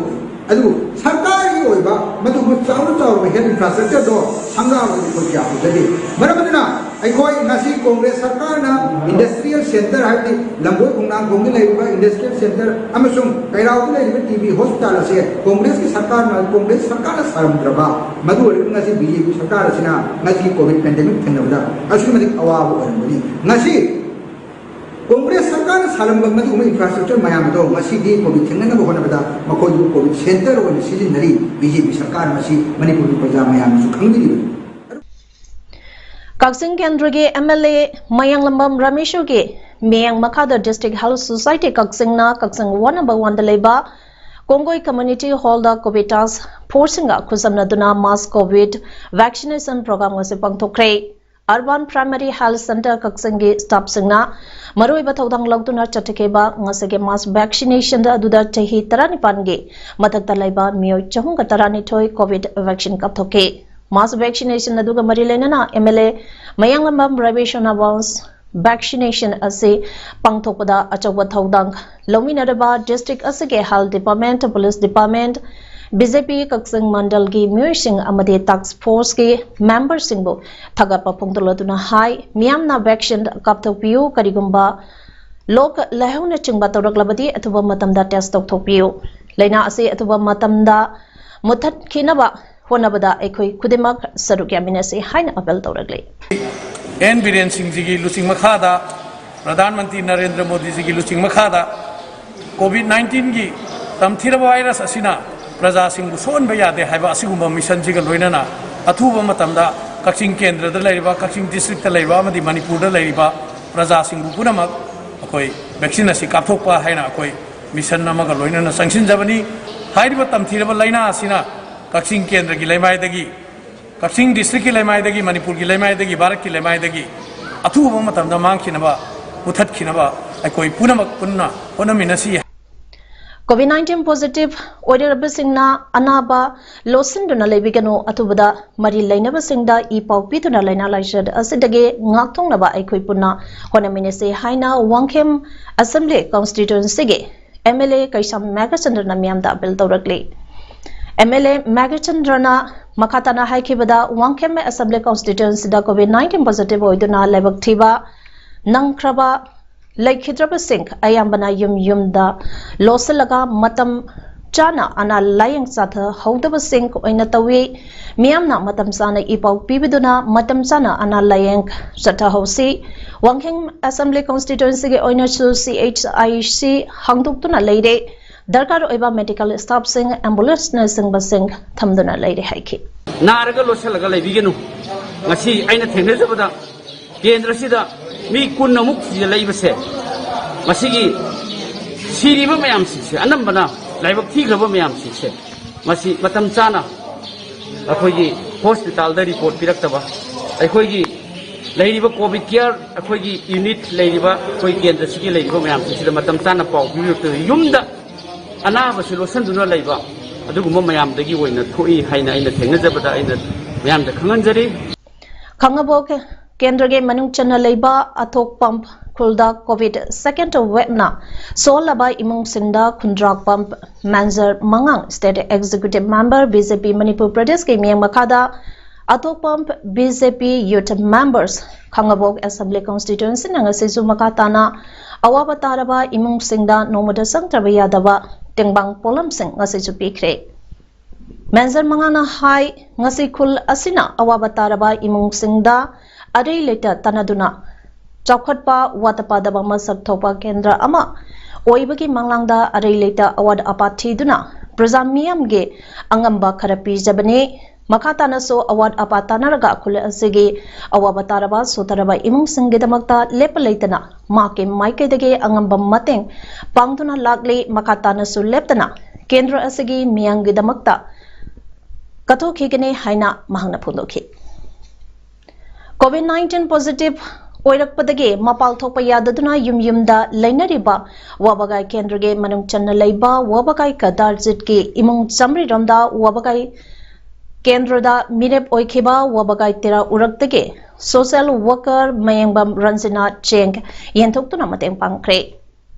ꯑꯗꯨꯕꯨ ꯁꯔꯀꯥꯔꯒꯤ ꯑꯣꯏꯕ ꯃꯗꯨꯒꯨꯝꯕ ꯆꯥꯎꯅ ꯆꯥꯎꯔꯕ health infrastructure ꯗꯣ ꯁꯪꯒꯥꯕꯗꯨ ꯑꯩꯈꯣꯏ ꯀꯌꯥ ꯎꯖꯗꯦ꯫ ꯃꯔꯝ ꯑꯗꯨꯅ ꯑꯩꯈꯣꯏ ꯉꯁꯤ ꯀꯣꯡꯒ꯭ꯔꯦꯁ ꯁꯔꯀꯥꯔꯅ industrial centre, ꯍꯥꯏꯕꯗꯤ ꯂꯝꯕꯣꯏ ꯈꯣꯡꯅꯥꯡꯈꯣꯡꯗ ꯂꯩꯔꯤꯕ industrial centre ꯑꯃꯁꯨꯡ ꯀꯩꯔꯥꯎꯗ ꯂꯩꯔꯤꯕ ꯇꯤ ꯕꯤ hospital ꯑꯁꯦ ꯀꯣꯡꯒ꯭ꯔꯦꯁꯀꯤ ꯁꯔꯀꯥꯔꯅ, ꯀꯣꯡꯒ꯭ꯔꯦꯁ ꯁꯔꯀꯥꯔꯅ ꯁꯥꯔꯝꯗ꯭ꯔꯕ, ꯃꯗꯨ ꯑꯣꯏꯔꯒ ꯉꯁꯤ ꯕꯤ ꯖꯦ ꯄꯤ ꯁꯔꯀꯥꯔ ꯑꯁꯤꯅ ꯉꯁꯤ COVID pandemic ꯊꯦꯡꯅꯕꯗ ꯑꯁꯨꯛꯀꯤ ꯃꯇꯤꯛ ꯑꯋꯥꯕ ꯑꯣꯏꯔꯝꯒꯅꯤ꯫ ꯉꯁꯤ ꯀꯣꯡꯒ꯭ꯔꯦꯁ ꯁꯔꯀꯥꯔꯅ ꯁꯥꯔꯝꯕ ꯃꯗꯨꯒꯨꯝꯕ infrastructure ꯃꯌꯥꯝ ꯑꯗꯣ ꯉꯁꯤꯗꯤ COVID ꯊꯦꯡꯅꯅꯕ ꯍꯣꯠꯅꯕꯗ ꯃꯈꯣꯏꯕꯨ COVID centre ꯑꯣꯏꯅ ꯁꯤꯖꯤꯟꯅꯔꯤ ꯕꯤ ꯖꯦ ꯄꯤ ꯁꯔꯀꯥꯔ꯫ ꯃꯁꯤ ꯃꯅꯤꯄꯨꯔꯒꯤ ꯄ꯭ꯔꯖꯥ ꯃꯌꯥꯝꯅꯁꯨ ꯈꯪꯕꯤꯔꯤꯕꯅꯤ꯫ ꯀꯛꯆꯤꯡ ꯀꯦꯟꯗ꯭ꯔꯒꯤ ꯑꯦꯝ ꯑꯦꯜ ꯑꯦ ꯃꯌꯥꯡꯂꯝꯕꯝ ꯔꯥꯃꯦꯁꯣꯔꯒꯤ ꯃꯤꯠꯌꯦꯡ ꯃꯈꯥꯗ District Health Society ꯀꯛꯆꯤꯡꯅ ꯀꯛꯆꯤꯡ ward number one ꯗ ꯂꯩꯕ ꯀꯣꯡꯒꯣꯏ Community Hall ꯗ COVID task force ꯁꯤꯡꯒ ꯈꯨꯠꯁꯝꯅꯗꯨꯅ mass COVID vaccination program ꯑꯁꯤ ꯄꯥꯡꯊꯣꯛꯈ꯭ꯔꯦ꯫ Urban Primary Health Center ꯀꯛꯆꯤꯡꯒꯤ staffꯁꯤꯡꯅ ꯃꯔꯨꯑꯣꯏꯕ ꯊꯧꯗꯥꯡ ꯂꯧꯗꯨꯅ ꯆꯠꯊꯈꯤꯕ ꯉꯁꯤꯒꯤ mass vaccination ꯑꯗꯨꯗ ꯆꯍꯤ ꯇꯔꯥꯅꯤꯄꯥꯟꯒꯤ ꯃꯊꯛꯇ ꯂꯩꯕ ꯃꯤꯑꯣꯏ ꯆꯍꯨꯝꯒ ꯇꯔꯥꯅꯤꯊꯣꯏ COVID vaccine ꯀꯥꯞꯊꯣꯛꯈꯤ꯫ Mass vaccination ꯑꯗꯨꯒ ꯃꯔꯤ ꯂꯩꯅꯅ MLA ꯃꯌꯥꯡꯂꯝꯕꯝ ꯔꯕꯤꯁꯅ mass vaccination ꯑꯁꯤ ꯄꯥꯡꯊꯣꯛꯄꯗ ꯑꯆꯧꯕ ꯊꯧꯗꯥꯡ ꯂꯧꯃꯤꯟꯅꯔꯕ district ꯑꯁꯤꯒꯤ health department, police department, BJP ꯀꯛꯆꯤꯡ ꯃꯟꯗꯜꯒꯤ ꯃꯤꯑꯣꯏꯁꯤꯡ ꯑꯃꯗꯤ task forceꯀꯤ memberꯁꯤꯡꯕꯨ ꯊꯥꯒꯠꯄ ꯐꯣꯡꯗꯣꯛꯂꯗꯨꯅ ꯍꯥꯏ, ꯃꯤꯌꯥꯝꯅ vaccine ꯀꯥꯞꯊꯣꯛꯄꯤꯌꯨ, ꯀꯔꯤꯒꯨꯝꯕ ꯂꯣꯛ ꯂꯥꯏꯍꯧꯅꯆꯤꯡꯕ ꯇꯧꯔꯛꯂꯕꯗꯤ ꯑꯊꯨꯕ ꯃꯇꯝꯗ test ꯇꯧꯊꯣꯛꯄꯤꯌꯨ꯫ ꯂꯥꯏꯅꯥ ꯑꯁꯤ ꯑꯊꯨꯕ ꯃꯇꯝꯗ ꯃꯨꯠꯊꯠꯈꯤꯅꯕ ꯍꯣꯠꯅꯕꯗ ꯑꯩꯈꯣꯏ ꯈꯨꯗꯤꯡꯃꯛ ꯁꯔꯨꯛ ꯌꯥꯃꯤꯟꯅꯁꯤ ꯍꯥꯏꯅ appeal ꯇꯧꯔꯛꯂꯤ꯫ ꯑꯦꯟ ꯕꯤꯔꯦꯟ ꯁꯤꯡꯖꯤꯒꯤ ꯂꯨꯆꯤꯡ ꯃꯈꯥꯗ, ꯄ꯭ꯔꯙꯥꯟ ꯃꯟꯇ꯭ꯔꯤ ꯅꯔꯦꯟꯗ꯭ꯔ ꯃꯣꯗꯤꯖꯤꯒꯤ ꯂꯨꯆꯤꯡ ꯃꯈꯥꯗ COVID nineteenꯒꯤ ꯇꯝꯊꯤꯔꯕ virus ꯑꯁꯤꯅ ꯄ꯭ꯔꯖꯥꯁꯤꯡꯕꯨ ꯁꯣꯛꯍꯟꯕ ꯌꯥꯗꯦ ꯍꯥꯏꯕ ꯑꯁꯤꯒꯨꯝꯕ missionꯁꯤꯒ ꯂꯣꯏꯅꯅ ꯑꯊꯨꯕ ꯃꯇꯝꯗ ꯀꯛꯆꯤꯡ ꯀꯦꯟꯗ꯭ꯔꯗ ꯂꯩꯔꯤꯕ, ꯀꯛꯆꯤꯡ districtꯇ ꯂꯩꯔꯤꯕ ꯑꯃꯗꯤ ꯃꯅꯤꯄꯨꯔꯗ ꯂꯩꯔꯤꯕ ꯄ꯭ꯔꯖꯥꯁꯤꯡꯕꯨ ꯄꯨꯝꯅꯃꯛ ꯑꯩꯈꯣꯏ vaccine ꯑꯁꯤ ꯀꯥꯞꯊꯣꯛꯄ ꯍꯥꯏꯅ ꯑꯩꯈꯣꯏ mission ꯑꯃꯒ ꯂꯣꯏꯅꯅ ꯆꯪꯁꯤꯟꯖꯕꯅꯤ꯫ ꯍꯥꯏꯔꯤꯕ ꯇꯝꯊꯤꯔꯕ ꯂꯥꯏꯅꯥ ꯑꯁꯤꯅ ꯀꯛꯆꯤꯡ ꯀꯦꯟꯗ꯭ꯔꯒꯤ ꯂꯩꯃꯥꯏꯗꯒꯤ, ꯀꯛꯆꯤꯡ districtꯀꯤ ꯂꯩꯃꯥꯏꯗꯒꯤ, ꯃꯅꯤꯄꯨꯔꯒꯤ ꯂꯩꯃꯥꯏꯗꯒꯤ, ꯚꯥꯔꯠꯀꯤ ꯂꯩꯃꯥꯏꯗꯒꯤ ꯑꯊꯨꯕ ꯃꯇꯝꯗ ꯃꯥꯡꯈꯤꯅꯕ, ꯃꯨꯊꯠꯈꯤꯅꯕ ꯑꯩꯈꯣꯏ ꯄꯨꯝꯅꯃꯛ ꯄꯨꯟꯅ ꯍꯣꯠꯅꯃꯤꯟꯅꯁꯤ꯫ COVID nineteen positive ꯑꯣꯏꯔꯕꯁꯤꯡꯅ ꯑꯅꯥꯕ ꯂꯣꯠꯁꯤꯟꯗꯨꯅ ꯂꯩꯕꯤꯒꯅꯨ꯫ ꯑꯊꯨꯕꯗ ꯃꯔꯤ ꯂꯩꯅꯕꯁꯤꯡꯗ ꯏ ꯄꯥꯎ ꯄꯤꯗꯨꯅ ꯂꯥꯏꯅꯥ ꯂꯥꯏꯆꯠ ꯑꯁꯤꯗꯒꯤ ꯉꯥꯛꯊꯣꯛꯅꯕ ꯑꯩꯈꯣꯏ ꯄꯨꯟꯅ ꯍꯣꯠꯅꯃꯤꯟꯅꯁꯤ ꯍꯥꯏꯅ ꯋꯥꯡꯈꯦꯝ Assembly Constituencyꯒꯤ MLA ꯀꯩꯁꯥꯝ ꯃꯦꯘꯆꯟꯗ꯭ꯔꯅ ꯃꯤꯌꯥꯝꯗ appeal ꯇꯧꯔꯛꯂꯤ꯫ MLA ꯃꯦꯘꯆꯟꯗ꯭ꯔꯅ ꯃꯈꯥ ꯇꯥꯅ ꯍꯥꯏꯈꯤꯕꯗ, Wangkhem Assembly Constituencyꯗ COVID nineteen positive ꯑꯣꯏꯗꯨꯅ ꯂꯥꯏꯕꯛ ꯊꯤꯕ ꯅꯪꯈ꯭ꯔꯕ ꯂꯩꯈꯤꯗ꯭ꯔꯕꯁꯤꯡ ꯑꯌꯥꯝꯕꯅ ꯌꯨꯝ ꯌꯨꯝꯗ ꯂꯣꯠꯁꯤꯜꯂꯒ ꯃꯇꯝ ꯆꯥꯅ ꯑꯅꯥ ꯂꯥꯌꯦꯡ ꯆꯠꯊꯍꯧꯗꯕꯁꯤꯡ ꯑꯣꯏꯅ ꯇꯧꯏ꯫ ꯃꯤꯌꯥꯝꯅ ꯃꯇꯝ ꯆꯥꯅ ꯏ ꯄꯥꯎ ꯄꯤꯕꯤꯗꯨꯅ ꯃꯇꯝ ꯆꯥꯅ ꯑꯅꯥ ꯂꯥꯌꯦꯡ ꯆꯠꯊꯍꯧꯁꯤ꯫ ꯋꯥꯡꯈꯦꯝ Assembly Constituencyꯒꯤ ꯑꯣꯏꯅꯁꯨ CHIC ꯍꯥꯡꯗꯣꯛꯇꯨꯅ ꯂꯩꯔꯦ꯫ ꯗꯔꯀꯥꯔ ꯑꯣꯏꯕ medical staffꯁꯤꯡ, ambulanceꯅꯆꯤꯡꯕꯁꯤꯡ ꯊꯝꯗꯨꯅ ꯂꯩꯔꯦ ꯍꯥꯏꯈꯤ꯫ ꯅꯥꯔꯒ ꯂꯣꯠꯁꯤꯜꯂꯒ ꯂꯩꯕꯤꯒꯅꯨ꯫ ꯉꯁꯤ ꯑꯩꯅ ꯊꯦꯡꯅꯖꯕꯗ ꯀꯦꯟꯗ꯭ꯔꯁꯤꯗ ꯃꯤ ꯀꯨꯟ ꯑꯃꯨꯛ ꯁꯤꯖꯤꯜꯂꯛꯏꯕꯁꯦ, ꯃꯁꯤꯒꯤ ꯁꯤꯔꯤꯕ ꯃꯌꯥꯝꯁꯤꯡꯁꯦ, ꯑꯅꯝꯕꯅ ꯂꯥꯏꯕꯛ ꯊꯤꯈ꯭ꯔꯕ ꯃꯌꯥꯝꯁꯤꯡꯁꯦ, ꯃꯁꯤ ꯃꯇꯝ ꯆꯥꯅ ꯑꯩꯈꯣꯏꯒꯤ hospitalꯗ report ꯄꯤꯔꯛꯇꯕ, ꯑꯩꯈꯣꯏꯒꯤ ꯂꯩꯔꯤꯕ ꯀꯣꯚꯤꯗ ꯀꯤꯌꯔ ꯑꯩꯈꯣꯏꯒꯤ ꯌꯨꯅꯤꯠ ꯂꯩꯔꯤꯕ ꯑꯩꯈꯣꯏ ꯀꯦꯟꯗ꯭ꯔꯁꯤꯒꯤ ꯂꯩꯔꯤꯕ ꯃꯌꯥꯝꯁꯤꯡꯁꯤꯗ ꯃꯇꯝ ꯆꯥꯅ ꯄꯥꯎ ꯄꯤꯕꯤꯔꯛꯇꯨꯅ ꯌꯨꯝꯗ ꯑꯅꯥꯕꯁꯤ ꯂꯣꯠꯁꯤꯟꯗꯨꯅ ꯂꯩꯕ ꯑꯗꯨꯒꯨꯝꯕ ꯃꯌꯥꯝꯗꯒꯤ ꯑꯣꯏꯅ ꯊꯣꯛꯏ ꯍꯥꯏꯅ ꯑꯩꯅ ꯊꯦꯡꯅꯖꯕꯗ ꯑꯩꯅ ꯃꯌꯥꯝꯗ ꯈꯪꯍꯟꯖꯔꯤ꯫ ꯈꯥꯡꯉꯕꯣꯛ ꯀꯦꯟꯗ꯭ꯔꯒꯤ ꯃꯅꯨꯡ ꯆꯟꯅ ꯂꯩꯕ ꯑꯊꯣꯛꯄꯝ ꯈꯨꯜꯗ ꯀꯣꯚꯤꯗ ꯁꯦꯀꯦꯟꯗ ꯋꯦꯕꯅ ꯁꯣꯜꯂꯕ ꯏꯃꯨꯡꯁꯤꯡꯗ ꯈꯨꯟꯗ꯭ꯔꯥꯛꯄꯝ ꯃꯦꯟꯖꯔ ꯃꯉꯥꯡ, state executive member, B J P Manipur ꯄ꯭ꯔꯗꯦꯁꯀꯤ ꯃꯤꯌꯦꯡ ꯃꯈꯥꯗ ꯑꯊꯣꯛꯄꯝ ꯕꯤ ꯖꯦ ꯄꯤ ꯌꯨꯊ ꯃꯦꯝꯕꯔꯁ, ꯈꯥꯡꯉꯕꯣꯛ ꯑꯦꯁꯦꯝꯕ꯭ꯂꯤ ꯀꯣꯟꯁꯇꯤꯇ꯭ꯋꯦꯟꯁꯤꯅ ꯉꯁꯤꯁꯨ ꯃꯈꯥ ꯇꯥꯅ ꯑꯋꯥꯕ ꯇꯥꯔꯕ ꯏꯃꯨꯡꯁꯤꯡꯗ ꯅꯣꯡꯃꯗ ꯆꯪꯗ꯭ꯔꯕ ꯌꯥꯗꯕ ꯇꯦꯡꯕꯥꯡ ꯄꯣꯠꯂꯝꯁꯤꯡ ꯉꯁꯤꯁꯨ ꯄꯤꯈ꯭ꯔꯦ꯫ ꯃꯦꯟꯖꯔ ꯃꯉꯥꯡꯅ ꯍꯥꯏ, ꯉꯁꯤ ꯈꯨꯜ ꯑꯁꯤꯅ ꯑꯋꯥꯕ ꯇꯥꯔꯕ ꯏꯃꯨꯡꯁꯤꯡꯗ ꯑꯔꯩ ꯂꯩꯇ ꯇꯥꯟꯅꯗꯨꯅ ꯆꯥꯎꯈꯠꯄ ꯋꯥꯠꯇ ꯄꯥꯗꯕ ꯃꯁꯛ ꯊꯣꯛꯄ ꯀꯦꯟꯗ꯭ꯔ ꯑꯃ ꯑꯣꯏꯕꯒꯤ ꯃꯪꯂꯥꯟꯗ ꯑꯔꯩ ꯂꯩꯇ ꯑꯋꯥꯠ ꯑꯄꯥ ꯊꯤꯗꯨꯅ ꯄ꯭ꯔꯖꯥ ꯃꯤꯌꯥꯝꯒꯤ ꯑꯉꯝꯕ ꯈꯔ ꯄꯤꯖꯕꯅꯤ꯫ ꯃꯈꯥ ꯇꯥꯅꯁꯨ ꯑꯋꯥꯠ ꯑꯄꯥ ꯇꯥꯟꯅꯔꯒ ꯈꯨꯜ ꯑꯁꯤꯒꯤ ꯑꯋꯥꯕ ꯇꯥꯔꯕ ꯁꯣꯠꯊꯔꯕ ꯏꯃꯨꯡꯁꯤꯡꯒꯤꯗꯃꯛꯇ ꯂꯦꯞꯄ ꯂꯩꯇꯅ ꯃꯍꯥꯛꯀꯤ ꯃꯥꯏꯀꯩꯗꯒꯤ ꯑꯉꯝꯕ ꯃꯇꯦꯡ ꯄꯥꯡꯗꯨꯅ ꯂꯥꯛꯂꯤ꯫ ꯃꯈꯥ ꯇꯥꯅꯁꯨ ꯂꯦꯞꯇꯅ ꯀꯦꯟꯗ꯭ꯔ ꯑꯁꯤꯒꯤ ꯃꯤꯌꯥꯝꯒꯤꯗꯃꯛꯇ ꯀꯠꯊꯣꯛꯈꯤꯒꯅꯤ ꯍꯥꯏꯅ ꯃꯍꯥꯛꯅ ꯐꯣꯡꯗꯣꯛꯈꯤ꯫ ꯀꯣꯚꯤꯗ ꯅꯥꯏꯟꯇꯤꯟ ꯄꯣꯖꯤꯇꯤꯚ ꯑꯣꯏꯔꯛꯄꯗꯒꯤ ꯃꯄꯥꯜ ꯊꯣꯛꯄ ꯌꯥꯗꯗꯨꯅ ꯌꯨꯝ ꯌꯨꯝꯗ ꯂꯩꯅꯔꯤꯕ ꯋꯥꯕꯒꯥꯏ ꯀꯦꯟꯗ꯭ꯔꯒꯤ ꯃꯅꯨꯡ ꯆꯟꯅ ꯂꯩꯕ ꯋꯥꯕꯒꯥꯏ ꯀꯗꯥꯔꯖꯤꯠꯀꯤ ꯏꯃꯨꯡ ꯆꯥꯃꯔꯤ ꯔꯣꯝꯗ ꯋꯥꯕꯒꯥꯏ ꯀꯦꯟꯗ꯭ꯔꯗ ꯃꯤꯔꯦꯞ ꯑꯣꯏꯈꯤꯕ ꯋꯥꯕꯒꯥꯏ ꯇꯦꯔꯥ ꯎꯔꯛꯇꯒꯤ ꯁꯣꯁꯤꯌꯦꯜ ꯋꯥꯔꯀꯔ ꯃꯌꯦꯡꯕꯝ ꯔꯟꯖꯤꯅꯥ ꯆꯦꯡ ꯌꯦꯟꯊꯣꯛꯇꯨꯅ ꯃꯇꯦꯡ ꯄꯥꯡꯈ꯭ꯔꯦ꯫